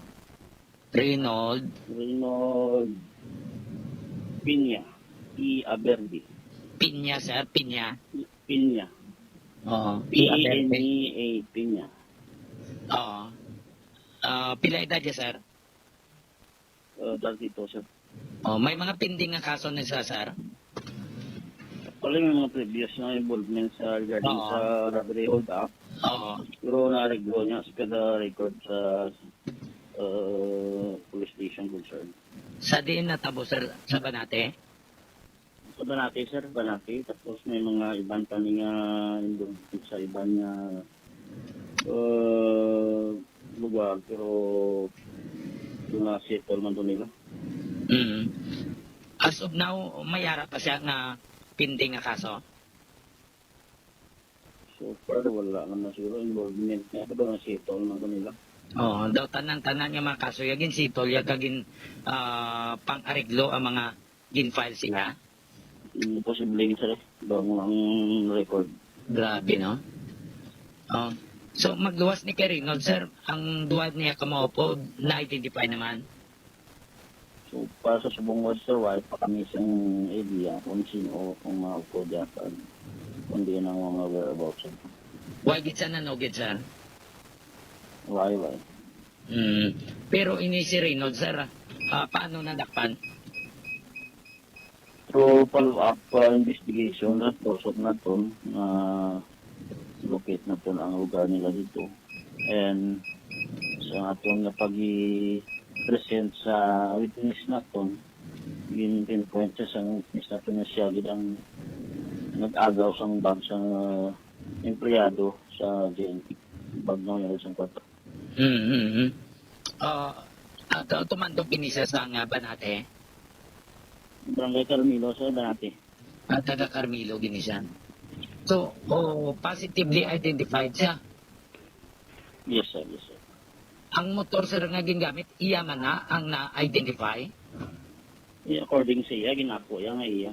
Reynold. Reynold Piña. P. Aberde. Piña, sir, Piña. Piña. Oo, P P A N E A, Piña. Oo. Ah, pila edad niya, sir? Uh, thirty-two, sir. Oh, may mga pending nga kaso na siya, sir? Actually, may mga previous na involvement sa regarding Oo. sa robbery hold up. Oo. Pero na-arreglo niya sa kada record sa, uh, police station concern. Sa diin natabo, sir? Sa Banate? Sa Banate, sir, Banate. Tapos may mga iban pa ni nga involved sa iban nga, uh, lugar, pero doon na settle man doon nila. Mm. As of now, may ara pa siya nga pending nga kaso? So far, wala naman siguro involvement niya. Ito ba nga settle na ba nila? Oo, daw tanan-tanan nga mga kaso, ya gin-settle, ya kagin, ah, pang-areglo ang mga gin-file sila. Mm, posible, sir. Bang ang record. Grabe, no? Oh. So, magluwas ni kay Reynold, sir, ang duha niya ka maupod, na-identify naman? So, para sa subong West, sir, wala pa kami sing idea kung sino ang mga upod yata. Kung di na mga whereabouts, sir. Why gid sa nanugid, sir? Why, why? Mm. Pero ini si Reynold, sir, ah, paano nadakpan? Through follow-up, uh, investigation, report naton, uh, locate naton ang lugar nila dito. And sa aton nga pag-i-present sa witness naton, gin-pinpoint siya sang witness naton nga siya gid ang nag-agaw sang bag sang, uh, empleyado sa J N T. Bag na yun sa kwarto. Mm, mm, mm. Ah, ah, tu-, tumandok gini siya sa nga Banate? Barangay Carmelo, sir, Banate. Ah, taga Carmelo gini siya. So, oh, positively identified siya? Yes, sir. Yes, sir. Ang motor, sir, nga gingamit, iya man na ang na-identify? Yeah, according sa iya, ginako iya nga iya.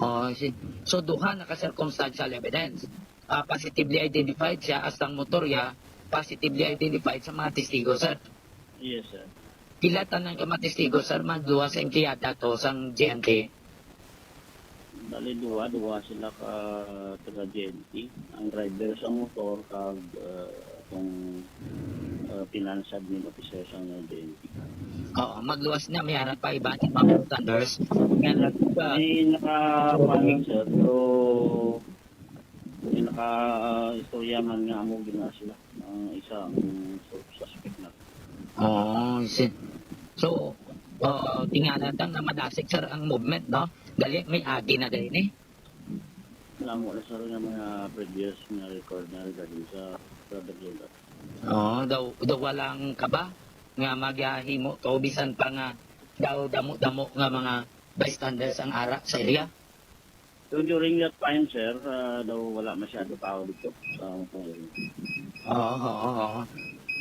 Oh, I see. So, duha na ka circumstantial evidence. Ah, positively identified siya, as ang motor iya, positively identified sa mga testigo, sir. Yes, sir. Pila tanan ka mga testigo, sir, magduha sa empleyada to sang J N T? Bali, duha, duha sila ka taga J N T. Ang driver sa motor kag, uh, itong, uh, finance admin officer sa J N T. Oo, magluwas na, may harap pa iba, mga Thunders. Nga nag-, uh, may naka-, sir, pero may naka-, uh, istorya man nga amo gina sila. Ang isa ang su-, suspect na. Oh, I see. So, uh, tingala ta nga madasig, sir, ang movement, no? Dali, may agi na dali ni. Alam mo na, sir, nga mga previous nga record na regarding sa brother Jun. Oo, daw, daw walang kaba nga maghimo to, bisan pa nga daw damo-damo nga mga bystanders ang ara sa area. So, during that time, sir, ah, daw wala masyado tao dito sa, sa area. Oo, oo, oo.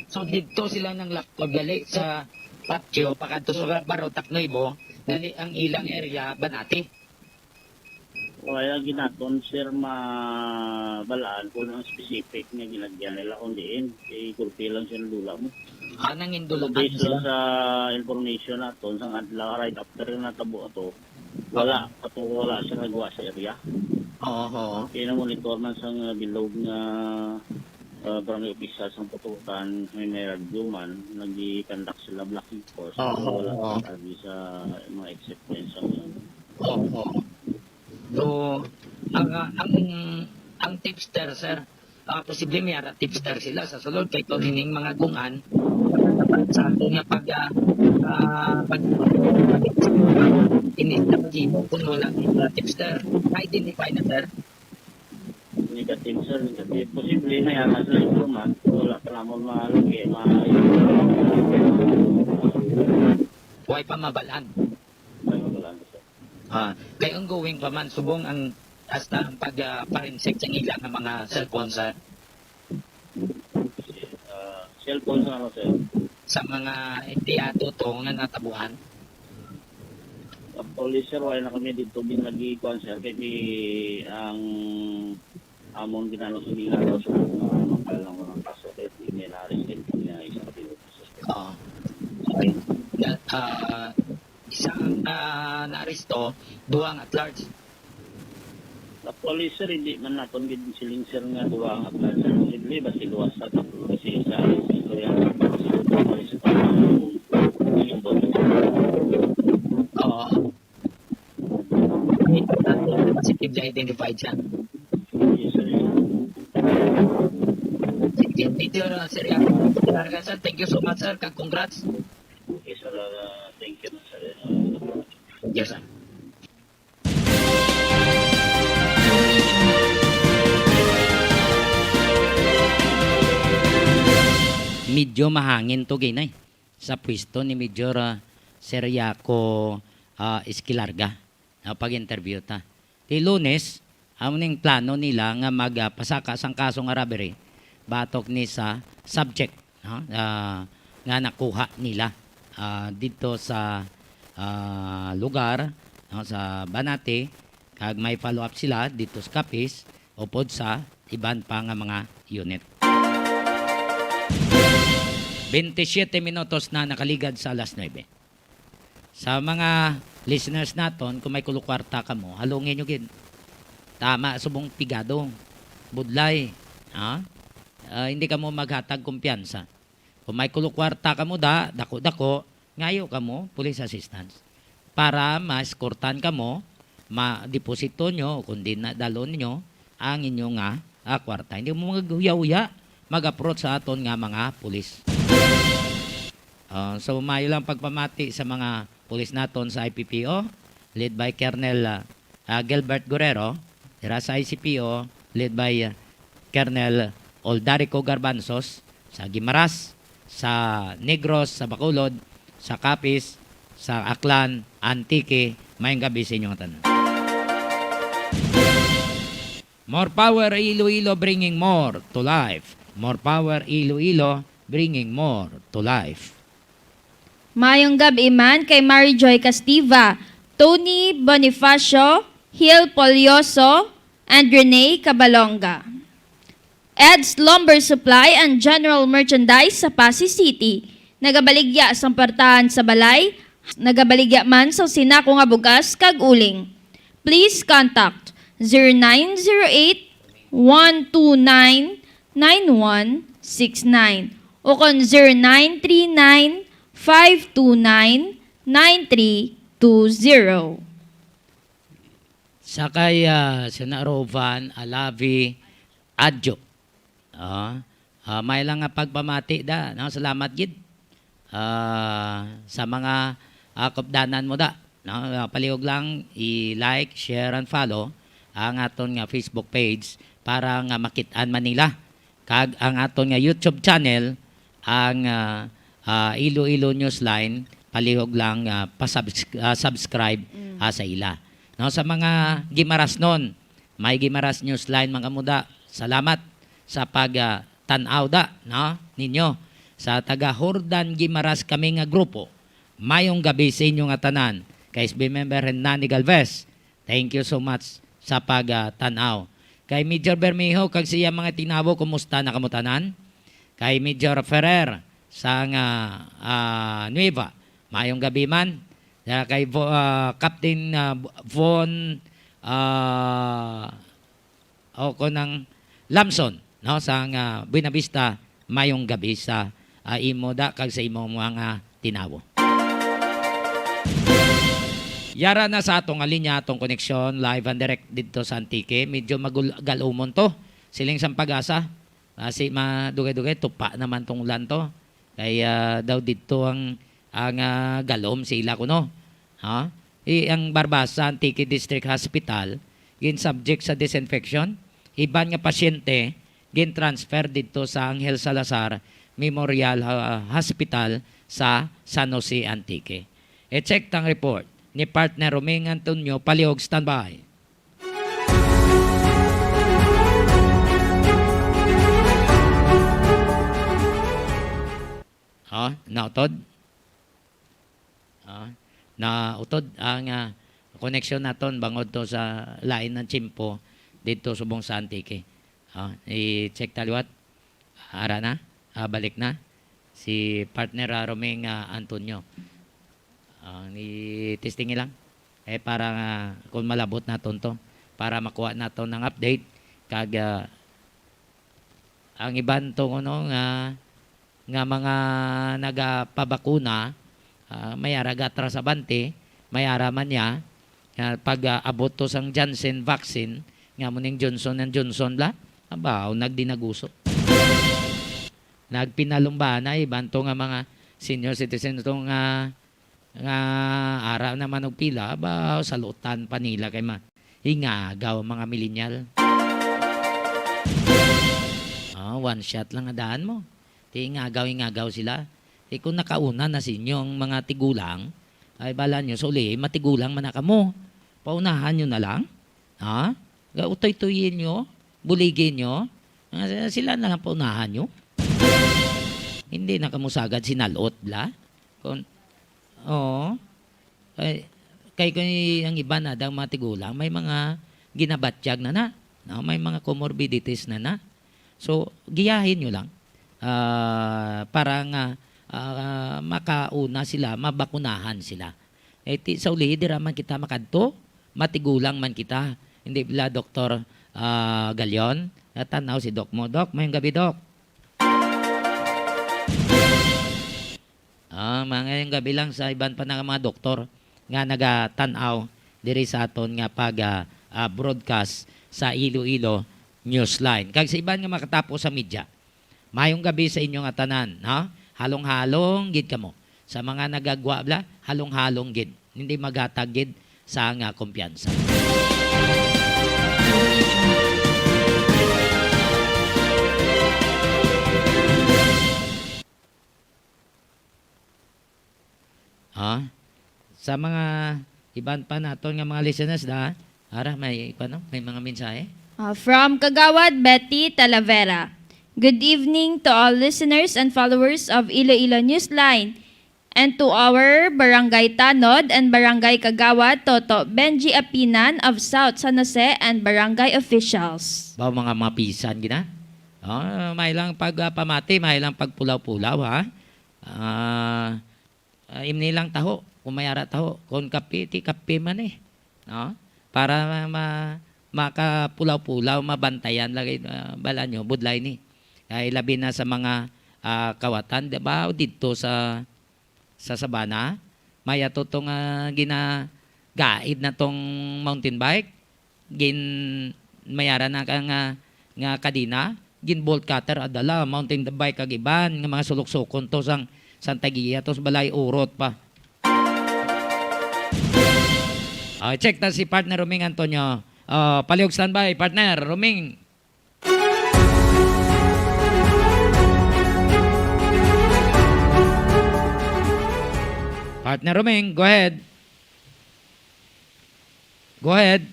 So, dito sila nang laptop gali sa patio, pakadto sa Barotac Nuevo, gali ang ilang area, Banati. Kaya ginaton, sir, mabalaan kung ang specific nga ginagyan nila kung diin. Kay gulpi lang siya nadula mo. Ah, nangindulakan. So, based sila sa information naton, sang adlaw, right after yung natabo ato, wala, ah, ato, wala siya nagwa sa area. Oo, oo. Kaya na-monitor man sang, uh, bilog nga, uh, barangay official sang Putukan, may, may radyo man, nag-i-conduct sila blocking force. Oo, wala, oo, sa mga exit points ang Oo. So, ang, ah, ang, ang tipster, sir, ah, posible may ara tipster sila sa sulod kay kung ining mga gun-an, sa ato nga pag, ah, ah, pag, ini sa pag-ibo kung wala may ara tipster. Na-identify na, sir? Negative, sir. Negative. Posible may ara sa informant. Wala pa namon malagi, ma- Way pa mabalaan. May mabalaan, sir. Ah, kay ongoing pa man, subong ang, hasta ang pag, ah, forensic sa ila nga mga cellphone, sir. Ah, cellphone sa ano, sir? Sa mga empleyado to nga natabuhan. Actually, sir, wala na kami dito din nag-ikuan, sir, kay ang amon ginano sa nila daw sa mga, mga, mga kaso, kay may na-arrest din niya isang piloto, sir. Oo. Okay. That, ah, isa ang, ah, naaresto, duha ang at large. Actually, sir, hindi man naton gid siling, sir, nga duha ang at large. Posible ba si luwas sa tatlo? Kasi sa istorya nga sa Oo. Positive na identified siya. Yes, sir. Sige, thank you, sir. Thank you so much, sir, kag congrats. Okay, sir. Uh, thank you, sir. Yes, sir. Medyo mahangin to, Ginay, sa pwesto ni Major, ah, Seriaco, ah, Esquilarga. Ah, pag-interview ta. Ti Lunes, Amo ning plano nila nga magpasaka sang kaso nga robbery batok ni sa subject, no? Ah, nga nakuha nila, ah, didto sa, ah, lugar, no, sa Banati, kag may follow-up sila didto sa Capiz upod sa iban pa nga mga unit. Bente siyete minutos na nakaligad sa alas nuebe. Sa mga listeners naton, kung may kuluwarta kamo, halungi nyo gid. Tama, subong pigado, budlay, ha? Ah, hindi kamo maghatag kumpiyansa. Kung may kuluwarta kamo da, dako-dako, ngayo kamo, police assistance. Para ma-escortan kamo, ma-deposito nyo, kung di na dalon nyo, ang inyo nga, ah, kwarta. Hindi mo maghuya-huya, mag-approach sa aton nga mga pulis. Ah, so, maayo lang pagpamati sa mga pulis naton sa I P P O, led by Colonel, ah, ah, Gilbert Guerrero, dira sa I C P O, led by, ah, Colonel Oldarico Garbanzos, sa Guimaras, sa Negros, sa Bacolod, sa Capiz, sa Aklan, Antique. Maayong gabi sa inyong tanan. More power, Iloilo, bringing more to life. More power, Iloilo, bringing more to life. Mayong gab-i man kay Mary Joy Castiva, Tony Bonifacio, Hill Polioso, and Rene Cabalonga. Ed's Lumber Supply and General Merchandise sa Passi City. Nagabaligya sang portahan sa balay, nagabaligya man sa sinako nga bugas kag uling. Please contact zero nine zero eight, one two nine, nine one six nine o kon zero nine three nine, five two nine, nine three two zero. Sa kay, ah, Sina Rovan Alavi Adjo. Ah, ah, may lang nga pagpamati da, no? Salamat gid. Ah, sa mga, ah, kupdanan mo da, no? Ah, palihog lang i-like, share, and follow ang aton nga Facebook page para nga makit-an man nila. Kag ang aton nga YouTube channel, ang, ah, ah, Iloilo Newsline, palihog lang, ah, pasubs-, ah, subscribe, Mm. ah, sa ila. No, sa mga Gimarasnon, may Gimaras Newsline, mga muda. Salamat sa pag, ah, tan-aw da, no, ninyo. Sa taga Jordan Gimaras kami nga grupo, mayong gabi sa inyo nga tanan. Kay S B member Hernani Galvez, thank you so much sa pag, ah, tan-aw. Kay Major Bermejo kag siya mga tinawo, kumusta na kamo tanan? Kay Major Ferrer sang, ah, Nueva, mayong gabi man. Ah, kay Vo-, ah, Captain, ah, Von, ah, o ko nang Lamson, no, sang, ah, Buenavista, mayong gabi sa, ah, imo da kag sa imo mga tinawo. Yara na sa ato nga linya, atong koneksyon, live and direct didto sa Antique. Medyo magul-, galumon to. Siling sang Pag-asa, ah, si madugay-dugay, tupa naman tong ulan to. Kay, ah, daw didto ang, ang, ah, galom sa ila kuno. Ha? I-, ang Barbaza Antique District Hospital, gin-subject sa disinfection. Iban nga pasyente, gin-transfer didto sa Angel Salazar Memorial, ah, Hospital sa San Jose, Antique. I-check tang report ni partner Roming Antonio Paliog. Standby. Oh, nautod? Ah, nautod ang, ah, koneksyon naton bangod to sa lain ng tiyempo dito subong sa Antique. Ah, i-check ta liwat. Ara na? Ah, balik na si partner, ah, Roming, ah, Antonio. Ah, i-testing lang. Eh, para nga kung malabot naton to, para makuha naton ang update, kag, ah, ang iban to kuno nga, nga mga nagapabakuna, ah, may ara gatras abante, may ara man niya, nga pag, ah, abot to sang Janssen vaccine, nga mo ning Johnson and Johnson la, abaw, nagdinaguso. Nagpinalumbana, iban to nga mga senior citizen to nga, nga ara naman og pila, abaw, salutan pa nila kay ma-, ingagaw ang mga millennial. Ah, one shot lang nga daan mo. Ti ingagaw-ingagaw sila. Ti kung nakauna na sa inyo ang mga tigulang, ay bala nyo, sa uli, matigulang man na kamo. Paunahan nyo na lang. Ha? Utoy-tuyin nyo, buligi nyo. Ah, sila na lang paunahan nyo. Hindi na kamo sagad sinalot, bla. Kon, oo. Kay, kay, kay ang iba na daw mga tigulang, may mga ginabatyag na na, no? May mga comorbidities na na. So, giyahin nyo lang, ah, para nga, ah, makauna sila, mabakunahan sila. Eh, ti, sa uli, dira man kita makadto, matigulang man kita. Hindi bala, Doktor, ah, Galion? Natanaw si Doc mo. Doc, mayong gabi, Doc. Ah, mayong gabi lang sa iban pa na nga mga doktor nga nagatan-aw diri sa aton nga pag, ah, ah, broadcast sa Iloilo Newsline. Kag sa iban nga makatapo sa media, mayong gabi sa inyo nga tanan, no? Halong-halong gid kamo. Sa mga nagagwa bala, halong-halong gid. Hindi maghatag gid sa nga kumpiyansa. Ha? Sa mga iban pa naton nga mga listeners, da? Ara, may, ano, may mga mensahe? Ah, from Kagawad Betty Talavera. Good evening to all listeners and followers of Iloilo Newsline and to our Barangay Tanod and Barangay Kagawad Toto Benji Apinan of South San Jose and barangay officials. Ba, mga mapisan gina? Ah, may lang pag, ah, pamati, may lang pagpulaw-pulaw, ha? Ah, ah, imni lang taho, kung may ara taho. Kung kape, ti kape man eh. No? Para ma-, ma-, makapulaw-pulaw, mabantayan lagi, ah, bala nyo, budlay ni. Kay labi na sa mga, ah, kawatan, di ba, didto sa, sa sabana, may ato to nga ginagaid na tong mountain bike. Gin, may ara na ka nga, nga kadena, gin bolt cutter, adala, mountain bike kag iban nga mga sulok-sukon to sang, sang tagiya to sa balay urot pa. Ah, check ta si partner Roming Antonio. Ah, palihog standby, partner Roming. Partner Roming, go ahead. Go ahead.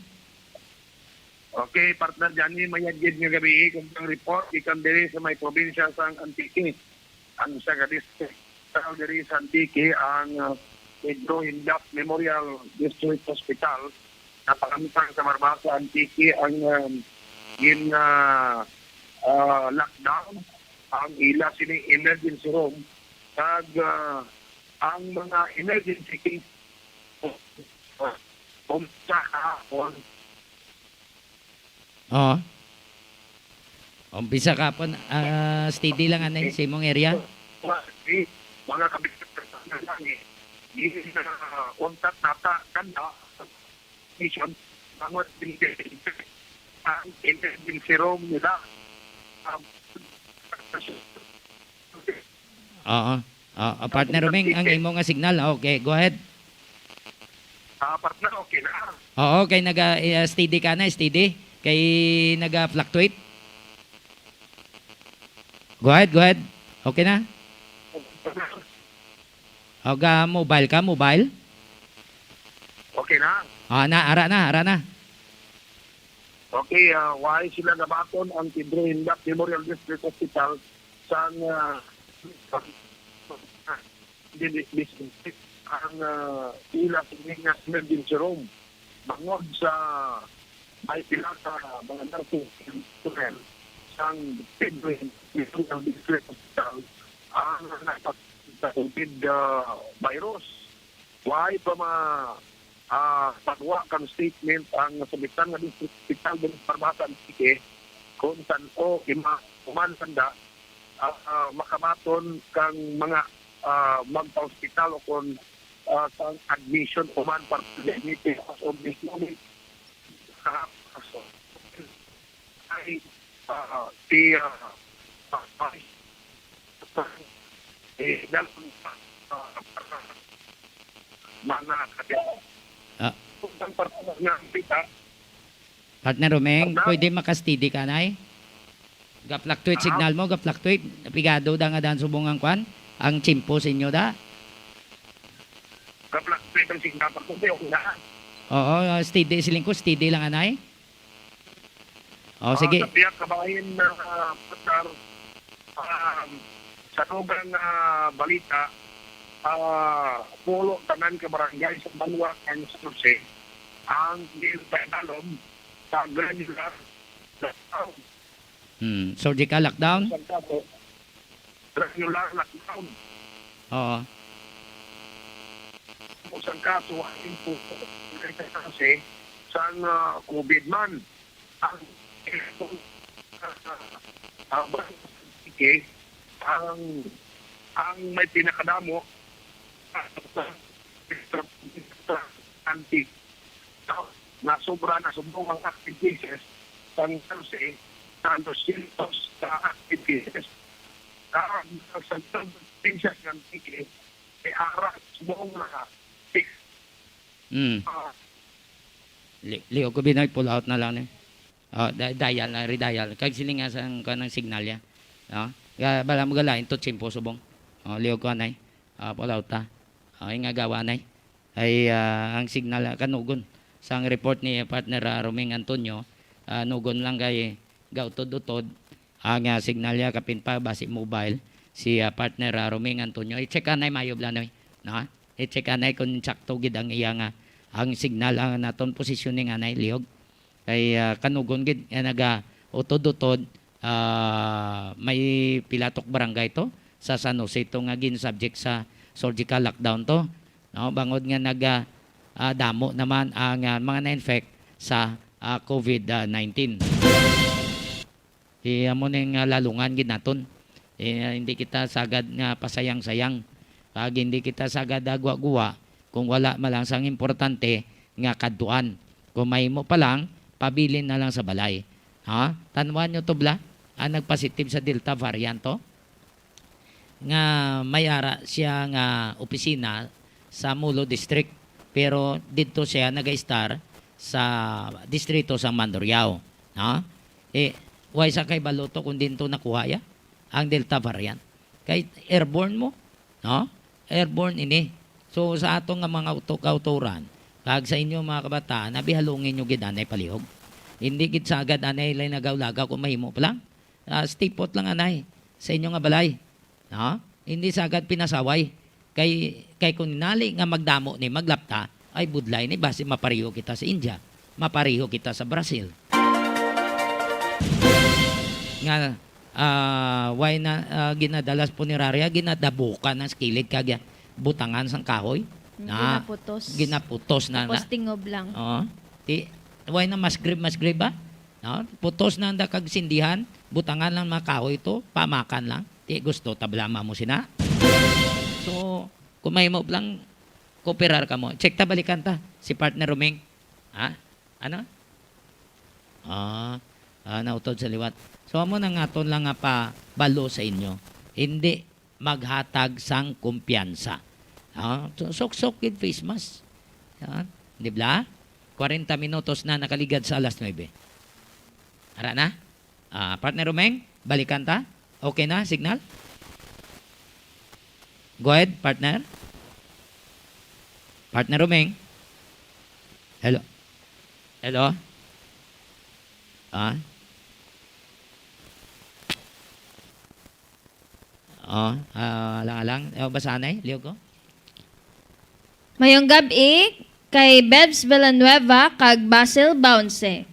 Okay, partner Johnny, mayad gid nga gabi, kung ang report gikan diri sa may probinsya sang Antique. Ang isa ka district diri sa Antique, ang, ah, Pedro Hindap Memorial District Hospital, napakamtang sa Barbaza, Antique, ang, um, gin, ah, ah, lockdown ang ila sini emergency room, kag, ah, ang mga emergency case, um, sa kahapon. Oo. Umpisa ka po, ah, steady lang, anay, sa imong area. Mga kabitan, untat nata kanda mission, mga ang emergency room nila. Um, Oo. Ah, ah, partner Roming, ang imo nga signal. Okay, go ahead. Ah, partner, okay na. Oo, kay naga, eh, steady ka na, steady. Kay naga-fluctuate. Go ahead, go ahead. Okay na? Og, ah, mobile ka, mobile? Okay na? Ah, na, ara na, ara na. Okay, ah, why sila nabaton ang Pedro Hindap Memorial District Hospital sang, ah, ang, ah, ila sini nga emergency room bangod sa may pila ka mga nursing personnel sang Pedro Hindap Memorial District Hospital ang nagpakita sa COVID, ah, virus. Why pa ma-, ah, pagwa kang statement ang nasabitan nga district hospital diri sa Barbaza, Antique, kung san-o ima-, human sanda, ah, ah, makamaton kang mga, ah, magpa-hospital o kung, ah, kang admission human para sa diabetes as of this moment. Ah, so, ay, ah, si, ah, ah, ay, eh, dal-, ah, mga kati-, Ah. Ang pagtapos nga kita. Partner Romeng, Partner? Pwede maka-steady ka, nay? Ga-fluctuate Ah. signal mo, ga-fluctuate. Pigado da nga dan subong ang kwan, ang tiyempo sa inyo da. Ga-fluctuate ang signal, partner, okay na. Oo, steady, siling ko, steady lang, anay. Oh, ah, sige. Sa pihak kabahin na, ah, partner, ah, sa dugang, ah, balita, ah, pulo tanan ka barangay sa banwa kang San Jose ang ginpadalom sa granular lockdown. Hmm, surgical lockdown? Sa kaso, granular lockdown. Oo. Sa kaso, ang impuso, kasi sang, ah, COVID man. Ang ang, ang, ang may pinakadamo, anti, na sobra na subong ang active cases sang San Jose, sa dosyentos ka active cases. Ang sa probinsya ng Antique, may ara subong na six. Mm. Ah. Li-, liog ko, Binoy, pull out na lang ni. Oh, da-, dial na, redial. Kag siling nga sa ang, kuwan, ang signal ya. No? Ga-, bala mo galain to, tsimpo, subong. Oh, liog ko, anay. Ah, pull out ta. Oh, yung nga gawa, anay. Ay, ah, ang signal, ah, kanugon. Sa ang report ni partner, ah, Roming Antonio, ah, nugon lang kay gautod-utod ang, ah, signal niya, kapin pa, basi mobile, si, ah, partner, ah, Roming Antonio. I-check anay mayo, Blanoy. No? I-check anay kung sakto gid ang iya nga, ang signal, ang naton positioning anay, liog. Kay, ah, kanugon gid, nga naga-utod-utod, ah, may pila tok barangay to sa San Jose to nga gin-subject sa surgical lockdown to, no? Bangod nga naga, ah, damo naman ang, ah, mga na-infect sa, ah, COVID nineteen. Ti amo ning, ah, lalungan gid naton. Eh, hindi kita sagad nga pasayang-sayang. Kag hindi kita sagad, ah, guwa-guwa kung wala man lang sang importante nga kadtuan. Kung mahimo pa lang, pabilin na lang sa balay. Ha? Tanwan nyo to, bla? Ang nagpositive sa Delta variant to? Nga may ara siya nga opisina sa Molo District, pero didto siya nag-estar sa distrito sa Mandurriao, no? Eh, way sa kay baloto kung dinto nakuha ya ang Delta variant. Kay airborne mo, no? Airborne ini. So, sa ato nga mga uto-, kautoran, kag sa inyo mga kabataan, abihalungin nyo gid anay palihog. Hindi gid sagad anay lay nagaw-lagaw kung mahimo pa lang. Ah, stay put lang anay sa inyo nga balay. No? Hindi sagad pinasaway. Kay, kay kung nali nga magdamo ni maglapta, ay budlay ni basi mapareho kita sa India, mapareho kita sa Brazil. Nga, ah, why na, ah, ginadalas punerarya, ginadabukan ang kilid kag butangan sang kahoy. Mm, na ginaputos. Ginaputos na, tapos na tingob lang. Oo. Ti, why na mas grib, mas grib ba? No? Putos na ang da kag sindihan, butangan lang mga kahoy to, pamakan lang. Ti gusto tablama mo sina. So, kung may mo lang, kooperar ka mo. Check ta, balikan ta. Si partner Roming. Ha? Ano? Ah, ah, nautod sa liwat. So, amo na nga aton lang nga pabalo sa inyo. Hindi maghatag sang kumpiyansa. Ah, so, suksok gid face mask. Yan. Di bla? Kwarenta minutos na nakaligad sa alas nuebe. Ara na? Ah, partner Romeng, balikan ta. Okay na, signal? Go ahead, partner. Partner Romeng. Hello. Hello. Ah. Oh, ah, alang-alang. Eh, basahan na eh. Liog ko. Mayong gab-i kay Bebs Villanueva kag Basil Bounce.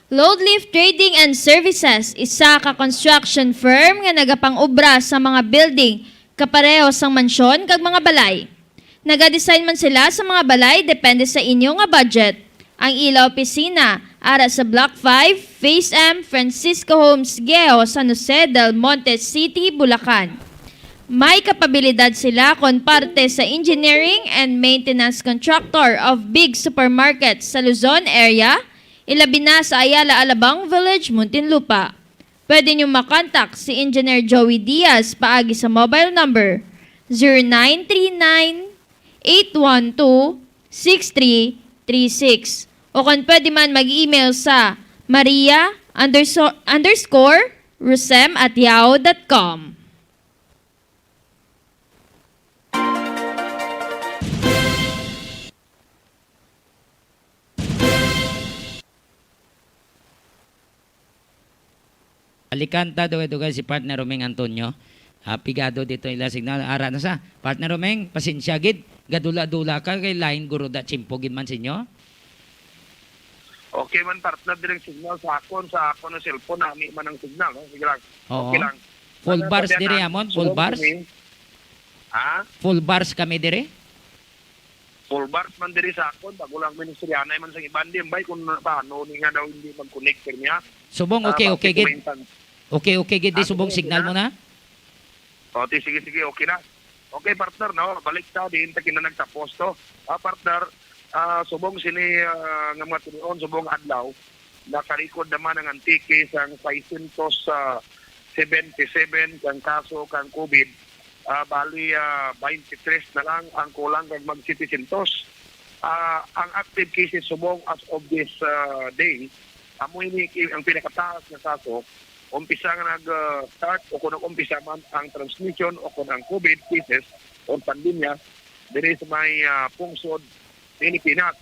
Load Lift Trading and Services, isa ka construction firm nga nagapang-obra sa mga building kapareho sang mansyon kag mga balay. Nagadesign man sila sa mga balay depende sa inyo nga budget. Ang ila opisina ara sa Block five, Phase M, Francisco Homes, Guejo, San Jose del Monte City, Bulacan. May kapabilidad sila kon parte sa engineering and maintenance contractor of big supermarkets sa Luzon area, ilabi na sa Ayala Alabang Village, Muntinlupa. Pwede niyo makontak si Engineer Joey Diaz paagi sa mobile number zero nine three nine, eight one two, six three three six. O kung pwede man, mag-email sa maria underscore, underscore rosem at yahoo dot com. Balikan ta, dugay-dugay si partner Roming Antonio. Ah, pigado dito ila signal. Ara na sa. Partner Roming, pasensya gid. Gadula-dula ka kay lain guro da tiyempo gid man sa inyo. Okay man, partner, diri ang signal sa akon, sa akon ang cellphone, nami man ang signal, no? Sige lang. Oo. Okay lang. Full Ano, bars sabi diri, na, amon? Full subong bars? kini. Ha? Full bars kami diri? Full bars man diri sa akon, bago lang ministryanay man sa iban, di, bay, kung paano ni nga daw hindi mag-connect niya. Subong, Ah, okay, bakit okay gid. Kumintan? Okay, okay gid, di Ah, subong sige, okay signal na. mo na? O, di, sige, sige, okay na. Okay, partner, no? Balik ta, diin ta kina nagtapos to. Ah, partner, ah, subong sini, ah, nga mga tinion, subong adlaw, nakarecord naman ang Antique sang six hundred seventy-seven kang kaso kang COVID. Ah, bali, ah, twenty-three na lang ang kulang kag mag seven hundred. Ah, ang active cases subong as of this, ah, day, amo ini ki-, ang pinakataas nga kaso. Umpisa nga nag, ah, start o kung nag-umpisa man ang transmission o kung ang COVID cases o pandemya diri sa may, ah, pungsod Pilipinas.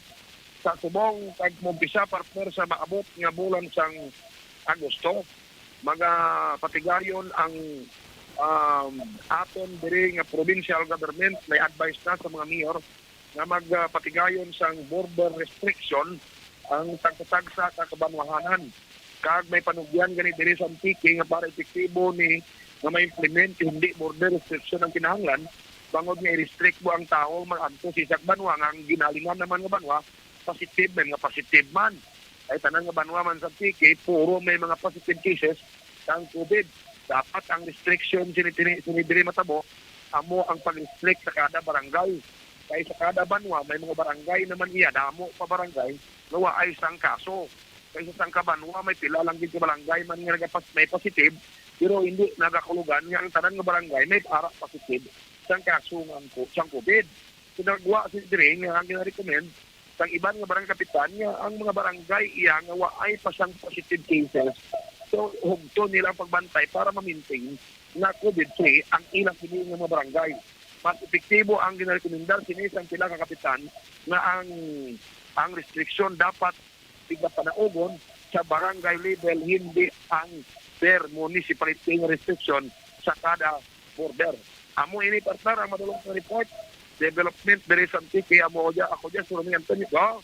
Sa subong kag umpisa, partner, sa maabot nga bulan sang Agosto, magapatigayon ang, um, aton diri nga provincial government. May advice na sa mga mayor nga magpatigayon sang border restriction ang tagsa-tagsa ka kabanwahanan. Kag may panugyan gani diri sa Antique nga para epektibo ni nga ma-implement, hindi border restriction ang kinahanglan, bangod nga i-restrict mo ang tawo mag-adto sa isa ka banwa nga ang ginhalinan naman nga banwa positive, may mga positive man. Ay, tanan nga banwa man sa Antique, puro may mga positive cases sang COVID. Dapat ang restriction sini, sini, sini diri matabo, amo ang pag-restrict sa kada barangay. Kay sa kada banwa, may mga barangay naman iya, damo pa barangay, nga waay sang kaso. Kay sa sangka banwa, may pila lang gid ka barangay man nga nagapas-, may positive, pero hindi nagakulugan nga ang tanan nga barangay may ara positive sang kaso nga ang co-, sang COVID. So, nagwa si diri nga ang ginarecommend sang iban nga barangay kapitan nga ang mga barangay iya nga waay pa sang positive cases, so, hugton nila ang pagbantay para ma-maintain nga COVID-free ang ilang sini nga mga barangay. Mas epektibo ang ginarekomendar sini sang pila ka kapitan nga ang, ang restriction dapat tigapanaogon sa barangay level, hindi ang per municipality nga restriction sa kada border. Amo ini, partner, ang madulong nga report. Development diri sa Antique, amo ako dyan, ako dyan, si Roming Antonio. Go.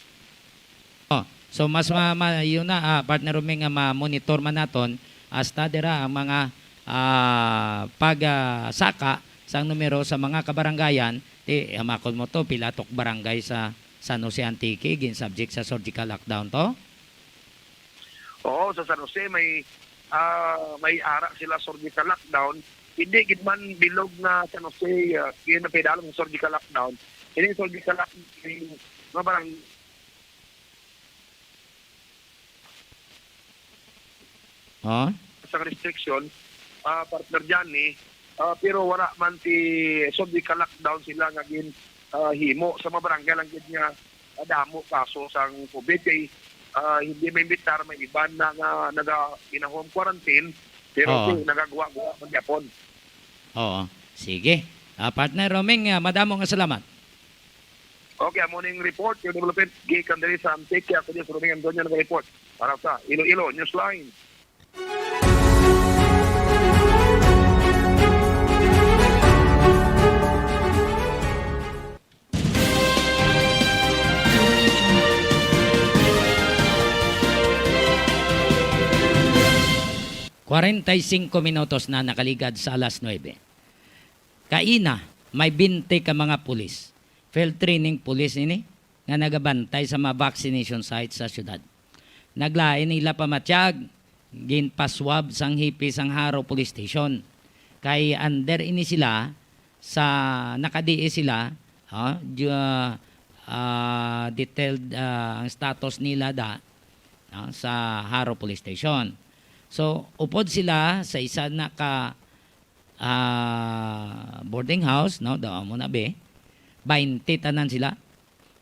Oh, so mas ma-, ma-, yun na, ah, partner Roming, nga ma-monitor man naton hasta dira ang mga, ah, pag, ah, saka sang numero sa mga kabarangayan. Ti, hamakon mo to, pila tok barangay sa San Jose Antique gin-subject sa surgical lockdown to? Oo, sa San Jose may, ah, may ara sila surgical lockdown. Hindi gid man bilog nga San Jose, ah, ginapaidalom sa surgical lockdown. Ini surgical lockdown, mga barang-, Oh? Sa restriction, ah, partner Johnny, ah, pero wala man ti surgical lockdown sila nga gin, ah, himo sa mga barangay lang gid nga, ah, damo kaso sang COVID kay, ah, hindi maimbitar, may iban na nga naga, gina-home quarantine, pero Oo. si, nagagwa-gwa man gyapon. Oo. Sige. Ah, partner Roming, ah, madamo nga salamat. Okay, amo ning report, yung development, gikan diri sa Antique, ako dyan sa Roming Antonio nag-report para sa Iloilo Newsline. Kwarenta y singko minutos na nakaligad sa alas nuebe. Kaina, may bente ka mga pulis, field training police ini, nga nagabantay sa mga vaccination site sa syudad. Naglain ila pamatyag, ginpaswab sang hepe sang Jaro Police Station. Kay under ini sila sa, nakadii sila, ha, ju-, ah, detailed, ah, ang status nila da, ah, sa Jaro Police Station. So, upod sila sa isa na ka, ah, boarding house, no? Daw mo na, be. Baynte tanan sila.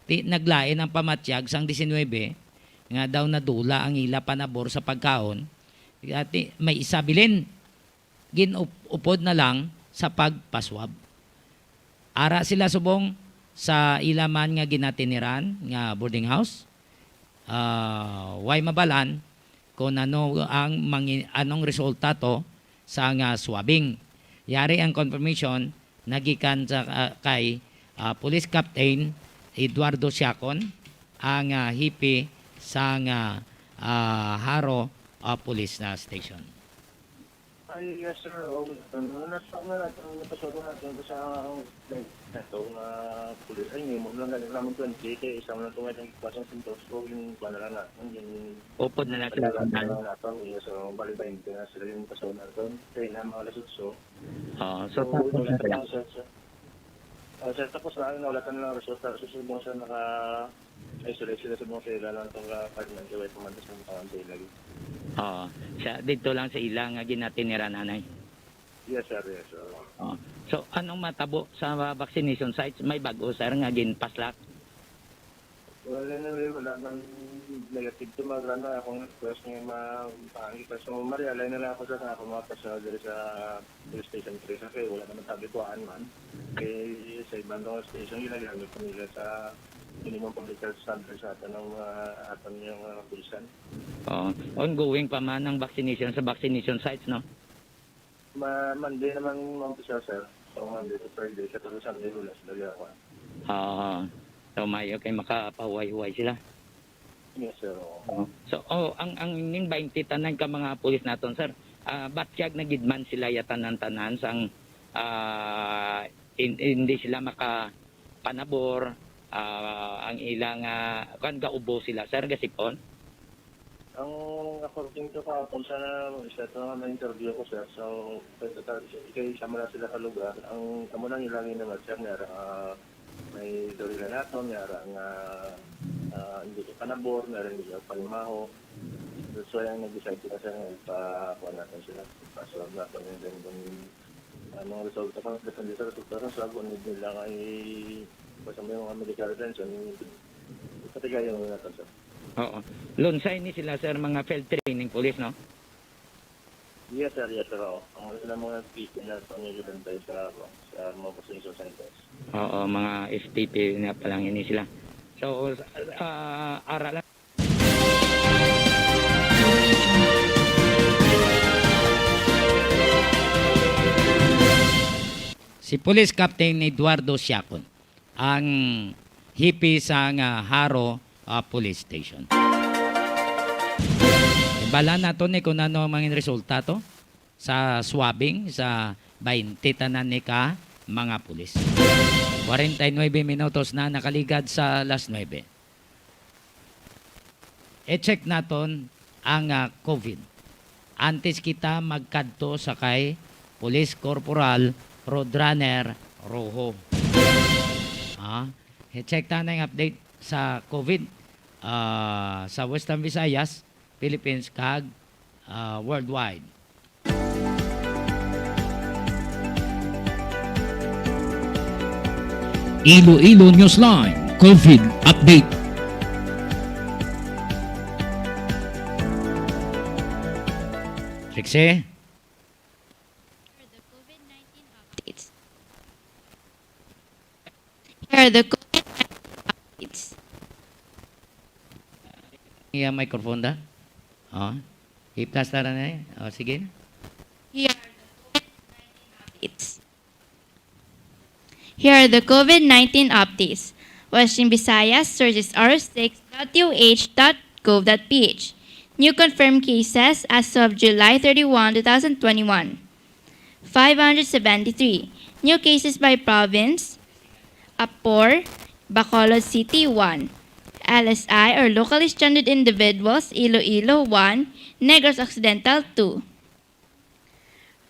Ti naglain ang pamatyag sang disinuybe nga daw nadula ang ila panabor sa pagkaon. Ti may isa bilin, gin-up-, upod na lang sa pagpaswab. Ara sila subong sa ila man nga ginatiniran nga boarding house. Ah, way mabalan kung ano ang mangi-, anong resulta to sa nga swabbing. Yari ang confirmation nagikan sa, ah, kay, ah, Police Captain Eduardo Siacon, ang, ah, hipi sa nga, ah, Jaro, ah, Police na Station. Ay, yes, sir. Oh, ano, nasa, ano, nato, napasok nato sa, like, nato nga pulis. Ay, hindi mo lang ganun naman twenty, kaya isa mo lang itong itong pasang sintos ko, yung kuwan na lang na, yung Upod na lang sila, kailangan na lang nato, yes, so, bali twenty na sila yung pasok nato. Kaya na, mga alas otso. Oo, so, So, tapos yun na lang, sila. Sir, sir. Ah, sir, tapos na, ano, wala ka na lang resulta. Susunod mo, sir, naka-isolate sila sa mga sila lang itong, ah, apartment, kaya wala pa man sa mga kawan sa ilag. Oo. Siya, didto lang sa ila nga ginatinira, nanay. Yes, sir. Yes, sir. Oo. So, anong matabo sa vaccination sites? May bag-o, sir, nga ginpaslak? Wala na rin, wala nang negative to, mga granda. Akong request nga ma-, mapangi ka. So, marialay na lang ako sa, sa akong mga personnel diri sa police station three, sir, kay wala naman tabi kuhaan man. Kay sa ibang mga station, ginagamit pa nila sa minimum public health standards sa aton ng, ah, aton yung, ah, pulisan. Oo. Ongoing pa man ang vaccination sa vaccination sites, no? Ma-, Monday naman mag-umpisa, sir. So, Monday to Friday, Saturday, Sunday, wala sila gihapon. Oo. So, maayo kay makapahuway-huway sila. Yes, sir. Oo. Oo. So, oh, ang, ang ning twenty tanan ka mga pulis naton, sir, ah, batyag na gid man sila ya tanan-tanan sang, ah, hin-, hindi sila makapanabor, ah, ang ilang, ah, kan gaubo sila, sir, gasipon? Ang according to kahapon sa isa to nga na-interview ko, sir, so, kay, kay sama na sila ka lugar, ang amo nang ilang naman, sir, nga, ah, may diri na nato, nga ara nga, ah, hindi ka panabor, nga ara hindi ka panimaho. That's why ang nag-decide sila, sir, nga ipa-, kuha natin sila, ipa-swab natin, and then kung anong resulta, kung depende sa resulta sa swab, kung hindi nila kay, basta may mga medical attention, ipatigayon na natin, sir. Oo. Lunsay ni sila, sir, mga field training police, no? Yes, sir. Yes, sir. Oo. Ang sila mga F P P na pamilya tayo sa, sa mga vaccination centers. Oo, mga F P P na pa lang ini sila. So, ah, ara lang. Si Police Captain Eduardo Siacon, ang hipi sang, ah, Jaro, ah, Police Station. Imbala nato ni kung ano ang mga resulta to sa swabbing sa baynte tanan ni ka mga pulis. Kwarenta y nuebe minutos na nakaligad sa alas nuebe. I-check naton ang, ah, COVID. Antes kita magkadto sa kay Police Corporal Roadrunner Rojo. Ah, i-check ta na yung update sa COVID, ah, sa Western Visayas, Philippines, kag, ah, worldwide. Iloilo Newsline COVID Update. Trixie? Here are the COVID nineteen updates. Here are the COVID nineteen updates. Iya microphone da. Oh. Hiptas tara na eh. Oh, sige. Here are the COVID nineteen updates. Here are the COVID nineteen updates. Western Visayas, sources R six dot U H dot gov dot P H. New confirmed cases as of July thirty-one, two thousand twenty-one. Five hundred seventy-three. New cases by province, Apor, Bacolod City, one. L S I or locally stranded individuals, Iloilo, one. Negros Occidental, two.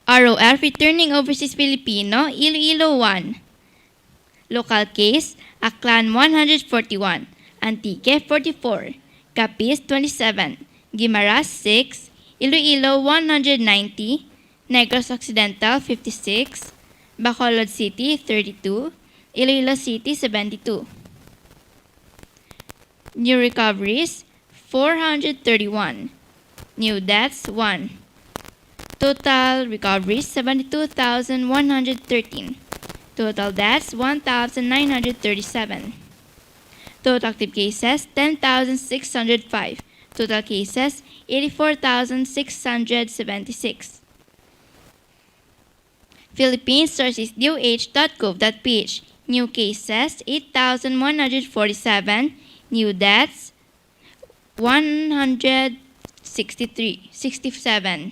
R O F returning overseas Filipino, Iloilo, one. Local case, Aklan, one hundred forty-one. Antique, forty-four. Capiz, twenty-seven. Guimaras, six. Iloilo, one hundred ninety. Negros Occidental, fifty-six. Bacolod City, thirty-two. Iloilo City, seventy-two. New recoveries, four hundred thirty-one. New deaths, one. Total recoveries, seventy-two thousand one hundred thirteen. Total deaths, one thousand nine hundred thirty-seven. Total active cases, ten thousand six hundred five. Total cases, eighty-four thousand six hundred seventy-six. Philippines, sources, D O H dot gov dot P H. New cases, eight thousand one hundred forty-seven. New deaths, one hundred sixty-three, sixty-seven.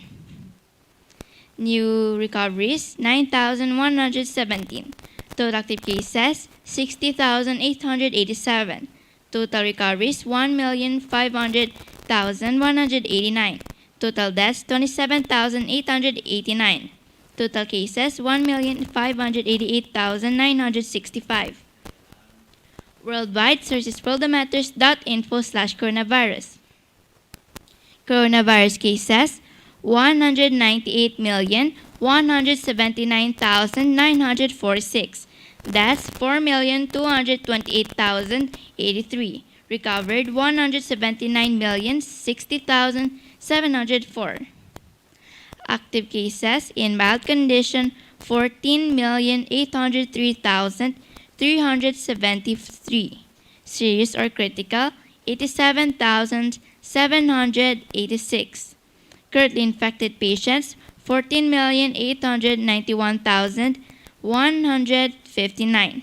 New recoveries, nine thousand one hundred seventeen. Total active cases, sixty thousand eight hundred eighty-seven. Total recoveries, one million five hundred thousand one hundred eighty-nine. Total deaths, twenty-seven thousand eight hundred eighty-nine. Total cases, one million five hundred eighty-eight thousand nine hundred sixty-five. Worldwide, sources, worldometers dot info slash coronavirus. Coronavirus cases, one hundred ninety-eight million one hundred seventy-nine thousand nine hundred forty-six. Deaths, four million two hundred twenty-eight thousand eighty-three. Recovered, one hundred seventy-nine million sixty thousand seven hundred four. Active cases in mild condition, fourteen million eight hundred three thousand three hundred seventy-three. Serious or critical, eighty-seven thousand seven hundred eighty-six. Currently infected patients, fourteen million eight hundred ninety-one thousand one hundred fifty-nine.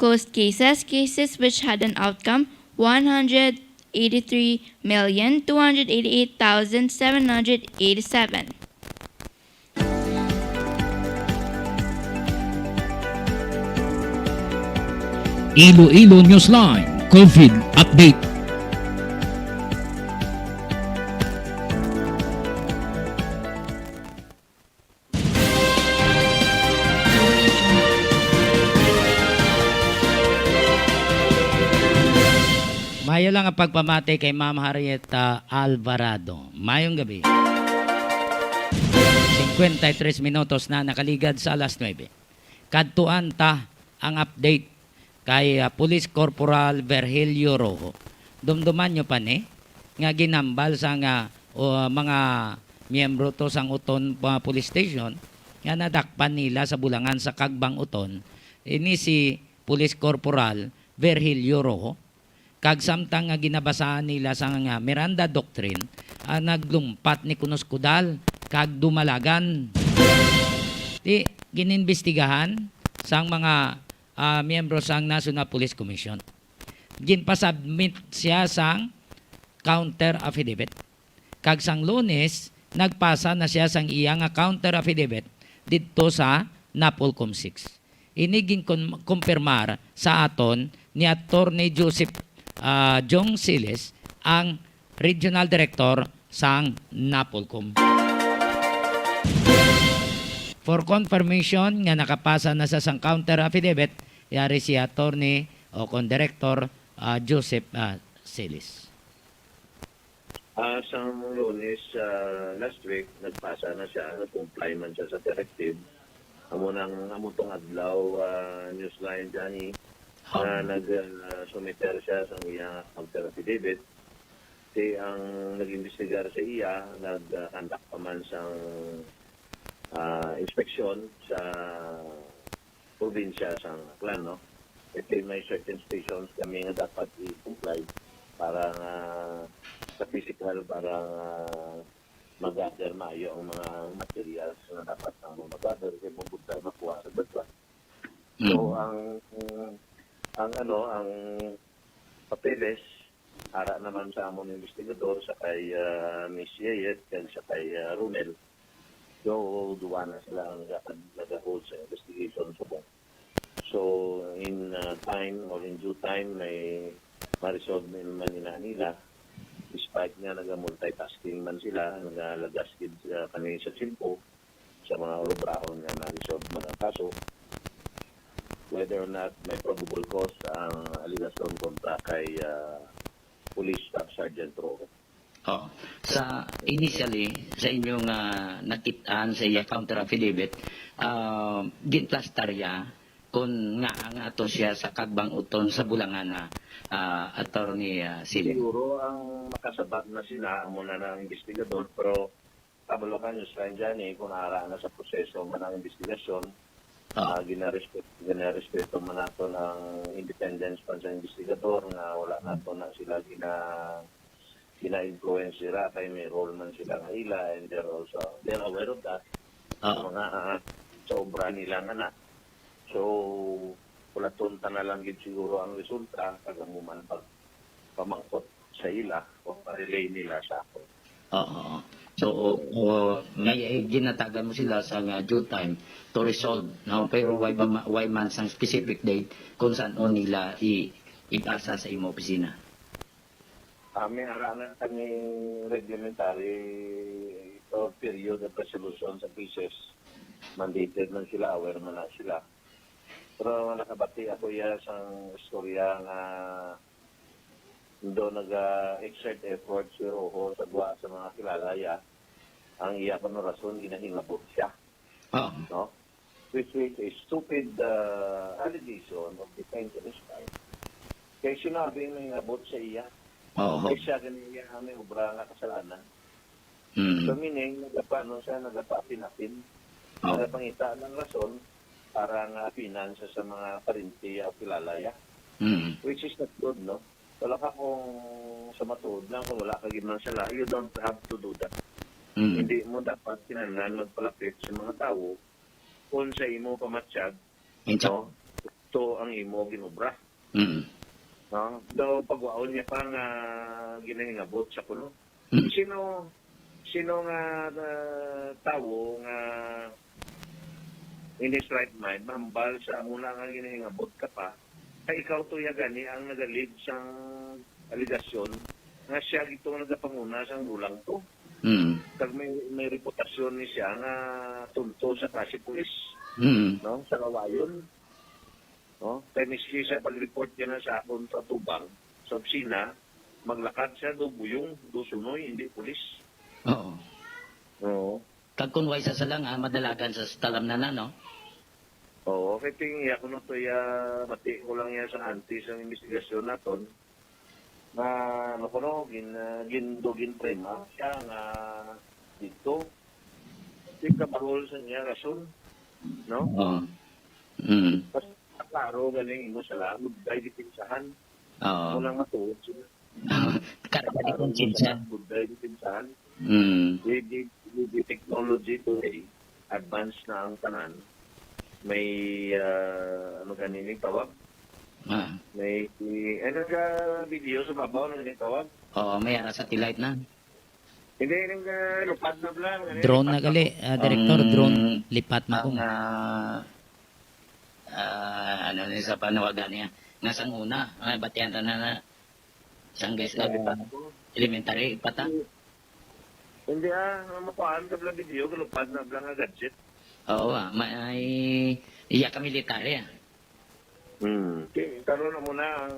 Closed cases, cases which had an outcome, one hundred eighty-three million two hundred eighty-eight thousand seven hundred eighty-seven. Iloilo Newsline COVID Update. Mayo lang ang pagpamati kay Ma'am Harriet, ah, Alvarado. Mayong gabi. Cincuenta y tres minutos na nakaligad sa alas nuebe. Kadtuan ta ang update kay, ah, Police Corporal Virgilio Rojo. Dumduman nyo pa ni nga ginhambal sang, ah, o, mga miyembro to sang Oton, ah, Police Station nga nadakpan nila sa bulangan sa Kagbang Oton, ini si Police Corporal Virgilio Rojo. Kag samtang nga ginabasahan nila sang, ah, Miranda Doctrine, ah, naglumpat ni kuno sa kudal kag dumalagan. Di, ginimbestigahan sang mga, ah, miyembro sang National Police Commission. Ginpasubmit siya sang counter affidavit. Kag sang Lunes, nagpasa na siya sang iya nga counter affidavit didto sa NAPOLCOM six. Ini ginkonpirbmar sa aton ni Attorney Joseph, ah, Jong Siles, ang Regional Director sang NAPOLCOM. For confirmation nga nakapasa na sa sang counter affidavit, yari si Attorney o kon Director, ah, Joseph, ah, Siles. Ah, sang Lunes, ah, last week, nagpasa na siya, nag-comply man siya sa directive. Amo nang, amo tong adlaw, ah, Newsline, Johnny, na nag, ah, sumiter siya sa iya counter affidavit. Si ang nag-imbestigar sa iya, nag-conduct pa man sang, ah, inspeksyon sa probinsya sang Aklan, no? Kasi may certain stations kami nga dapat i-comply para nga sa physical, para nga mag-gather maayo ang mga materials nga dapat namo mag-gather kay mabugta makuha sa budget. So, ang, ang ano, ang papeles, ara naman sa amon investigador, sa kay, ah, Miss Yeyet, kag sa kay, ah, Ronel, though duwa na sila ang nag-, nag-hold sa investigation subong. So, in, ah, time or in due time, may ma-resolve man ina nila, despite nga naga-multitasking man sila, nagalagas gid, ah, kani sa tiyempo sa mga uraw-uraw nga ma-resolve man ang kaso, whether or not may probable cause ang alegasyon kontra kay, ah, Police Staff Sergeant Roque. Oh, sa initially sa inyong, ah, nakit-an sa iya counter affidavit, ah, ginplastar iya kon ngaa nga ato siya sa Kagbang Uton sa Bulangana, ah, Attorney, ah, Silin. Siguro ang makasabat na sila amo na ang investigador, pero kabalo ka, Newsline Johnny, kung ara na sa proseso man ang investigasyon, Ah. ah, ginarespeto, ginarespeto man nato ang independence pa sa investigador nga wala nato na sila gina gina-influence nila kay may role man sila nga ila, and they're also, they're aware of that. Sa Oo. mga, sa obra nila nga na. So, pulaton ta na lang gid siguro ang resulta, kag amo man pag pamangkot sa ila o pa-relay nila sa ako. Oo. So, o, may ginatagan mo sila sa nga due time to resolve, no? Pero why ba ma-, why man sang specific date kung saan o nila i-, ipasa sa imo opisina? Ah, may arangan kami reglementary or period of resolution sa cases. Mandated man sila, aware man na sila. Pero nakabati ako iya sang istorya nga do naga-exert effort si Rojo sa gwa sa mga kilala iya. Ang iya kuno rason, ginahingabot siya, Oo. no? Which is a stupid, uh, allegation of defense of his crime. Kay sinabi nga nangingabot sa iya. Oo. Kay siya gani iya ang may obra nga kasalanan. Mm. So, meaning, nagapano siya, nagapapin-apin. Oo. Nagapangita ng rason para nga apinan siya sa mga parente o kilala iya. Mm. Which is not good, no? Wala ka kung sa matuod lang, kung wala ka gid man sala, you don't have to do that. Mm. Hindi mo dapat kinahanglan magpalapit sa mga tawo kung sa imo pamatyag, Insa- no? Ito ang imo ginobra. Mm. No? So, pagwaon niya pa nga ginahingabot sa kuno. Mm. Sino, sino nga, ah, tawo nga in his right mind, mahambal sa amo na nga ginahingabot ka pa, kay ikaw to ya gani ang nagalid sang aligasyon nga siya gito nga nagapanguna sang dulang to. Mm. Kag may, may reputasyon ni siya nga tunto sa klase pulis, Mm. no? Sa lawayon. No? Kay miski sa pag-report niya na sa akon sa tubang, sa opisina, maglakad siya do buyong, do sunoy, hindi pulis. Oo. Oo. Kag kun way sa sala nga, madalagan sa talamnan na, no? Oo, kay ting iya ko na to iya, bati ko lang iya sa antes ang investigasyon naton. Nga, ano ko no, gin, ah, gin, do gin prema siya nga dito. Di ka bahol sa niya rason, no? Oo. Mm. Mas klaro galing imo sala, good by depensahan. Oo. Mo lang matuod sila. Karga ni konsensya. Good by depensahan. Mm. With the, with the technology today, advance na ang tanan. May, ah, ano ganini tawag? Ah. May, ano ka video sa babaw na ganito tawag? Oo, may ara satellite na. Hindi, yung, ah, lupad na bla, ano, Drone na lupad na gali, po. Ah, Director, Ang, drone, lipat na ang, po. Ah, ah, ano ni sa panawagan niya? Nga sang una, ah, batian ta na na, sang guys, Lupad ah, po. Elementary, pata? Hindi, ah, ang makuhaan ka bla video, lupad na bla nga gadget. Oo, ah, may, iya ka military, ah. Hmm. Okay, karon amo na ang,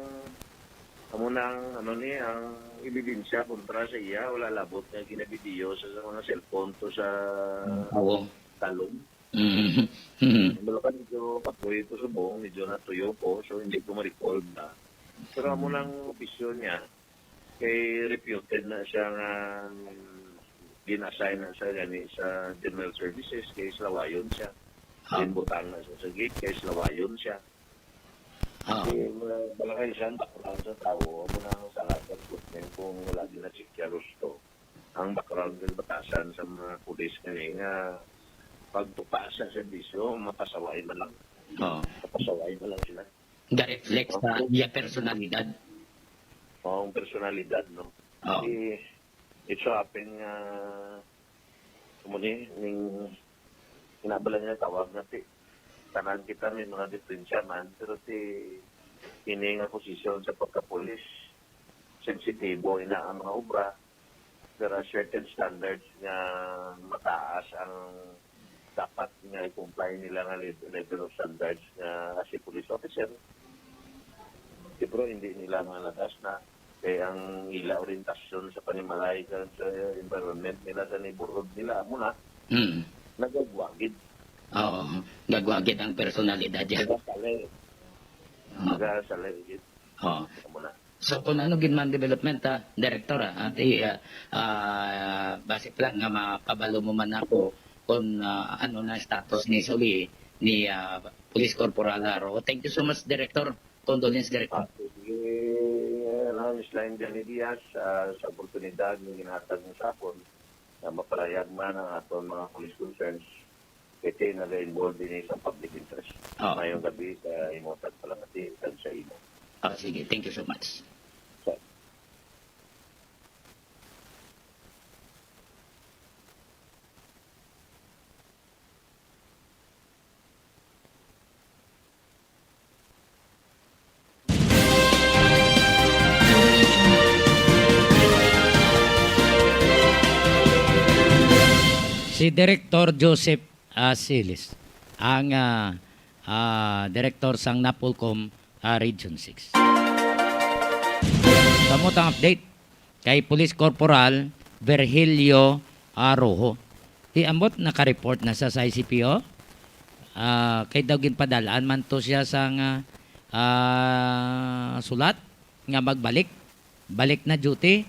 amo na ang, ano ni, ang ebidensya kontra sa iya, wala labot nga ginabidiyo sa, sa mga cellphone to sa Oo. talong. Mm. Wala ka, medyo kapoy ito subong, medyo natuyo ko, so hindi ko ma-recall na. Pero amo Mm. nang opisyon niya, kay reputed na siya nga gin-assign na siya gani sa general services, kay Slawayon siya. Ah. Ginbutang na siya sa gate, kay Slawayon siya. Ah. Kay wala, wala kayo siyang background sa tao, amo na ang sa lahat ng equipment kung wala din na-check siya gusto. Ang background ng batasan sa mga pulis kani nga pagtupa sa serbisyo, mapasaway man lang. Oo. Mapasaway man lang sila. Ga-reflect sa Opo. iya personalidad. Oo, ang personalidad, no? Oo. Eh, it so happen nga, amo ni, ning, kinabala niya tawag nga ti, tanan kita may mga diferensya man, pero ti, ini nga posisyon sa pagkapulis, sensitibo ina ang mga obra, there are certain standards nga mataas ang dapat nga i-comply nila nga lev-, level of standards nga as a police officer. Siguro hindi nila nga ladas na kay ang ila orientasyon sa panimalay sa, sa environment nila, sa neighborhood nila, amo na, Mm. nagagwagid. Oo, gagwagid ang personalidad niya. Nagasali. Oo. Nagasali gid. Oo. Amo na. So, kung ano gid man development, ah, Director, ah, at, eh, ah, ah, base pa lang nga mapabalo mo man ako kung, ah, ano na status ni Suli, ni, ah, Police Corporal Laro. Thank you so much, Director. Condolence, Director. Ah, sige, Miss Line Johnny Diaz, ah, sa oportunidad nga ginhatag mo sa akon nga mapalahayag man ang aton mga police concerns, kay ti nag-involve din sa public interest. Oh. Mayong gabi sa imo, tag palamati, tag sa imo. Oh, sige. Thank you so much. Sa Si Director Joseph, ah, Siles, ang, ah, ah, Director sang Napolcom, ah, Region six. Samot ang update kay Police Corporal Virgilio, ah, Rojo. Di ambot naka-report na sa, sa I C P O. Ah, kay daw ginpadal-an man to siya sang, ah, sulat nga magbalik. Balik na duty.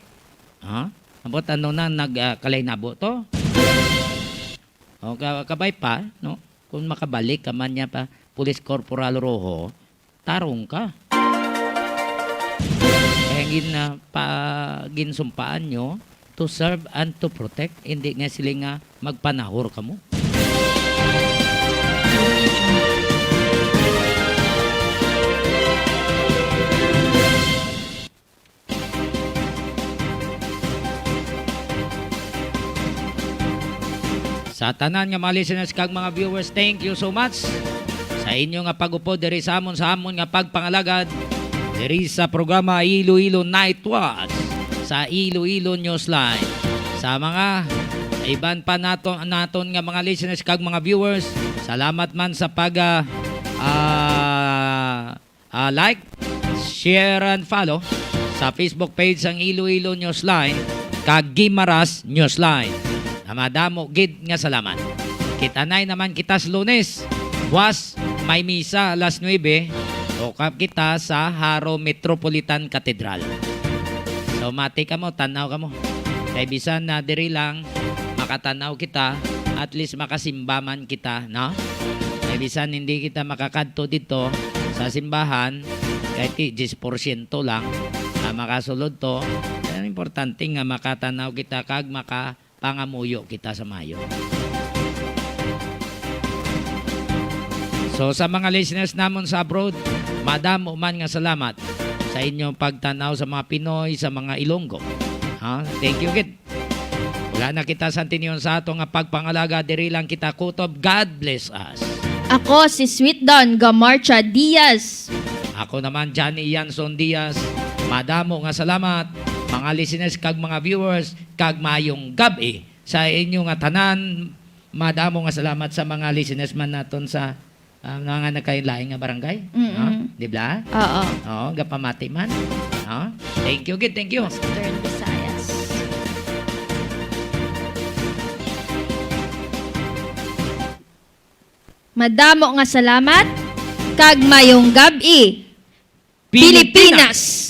Ha? Ambot ano na nag, ah, kalainabo to? O, ka-, kabay pa, no? Kung makabalik ka man niya pa, Police Corporal Rojo, tarong ka. Kaya gin-, ah, pa-, ginsumpaan nyo to serve and to protect, hindi nga sila nga magpanahor kamo. Sa tanan nga mga listeners kag mga viewers, thank you so much sa inyo nga pag-upod diri sa amon, sa amon nga pagpangalagad diri sa programa Iloilo Night Watch sa Iloilo Newsline. Sa mga iban pa nato, naton nga mga listeners kag mga viewers, salamat man sa pag, ah, ah, ah, like, share, and follow sa Facebook page sang Iloilo Newsline kag Guimaras Newsline. Na madamo gid nga salamat. Kita-nay naman kita sa Lunes. Buwas may misa alas nuebe, ukab kita sa Jaro Metropolitan Cathedral. So, mati kamo, tan-aw kamo. Kay bisan na diri lang, makatan-aw kita, at least makasimba man kita, no? Kay bisan hindi kita makakadto dito sa simbahan, kahit ti diyes porsyento lang ang makasulod to, ang importante nga makatan-aw kita kag makapangamuyo kita sa maayo. So, sa mga listeners namon sa abroad, madamo man nga salamat sa inyong pagtan-aw sa mga Pinoy, sa mga Ilonggo. Ha? Thank you gid. Wala na kita sa tinyon sa ato nga pagpangalaga, diri lang kita kutob. God bless us. Ako si Sweet Dawn Gamarcha Diaz. Ako naman, Johnny Yanson Diaz. Madamo nga salamat, mga listeners kag mga viewers, kag maayong gab-i sa inyo nga tanan. Madamo nga salamat sa mga listeners man naton sa, ah, mga nagkalain-lain nga barangay, Mm-mm. no? Di ba? Oo. Oo, gapamati man. No? Thank you gid, thank you. Western Visayas. Madamo nga salamat kag mayong gab-i, Pilipinas. Pilipinas.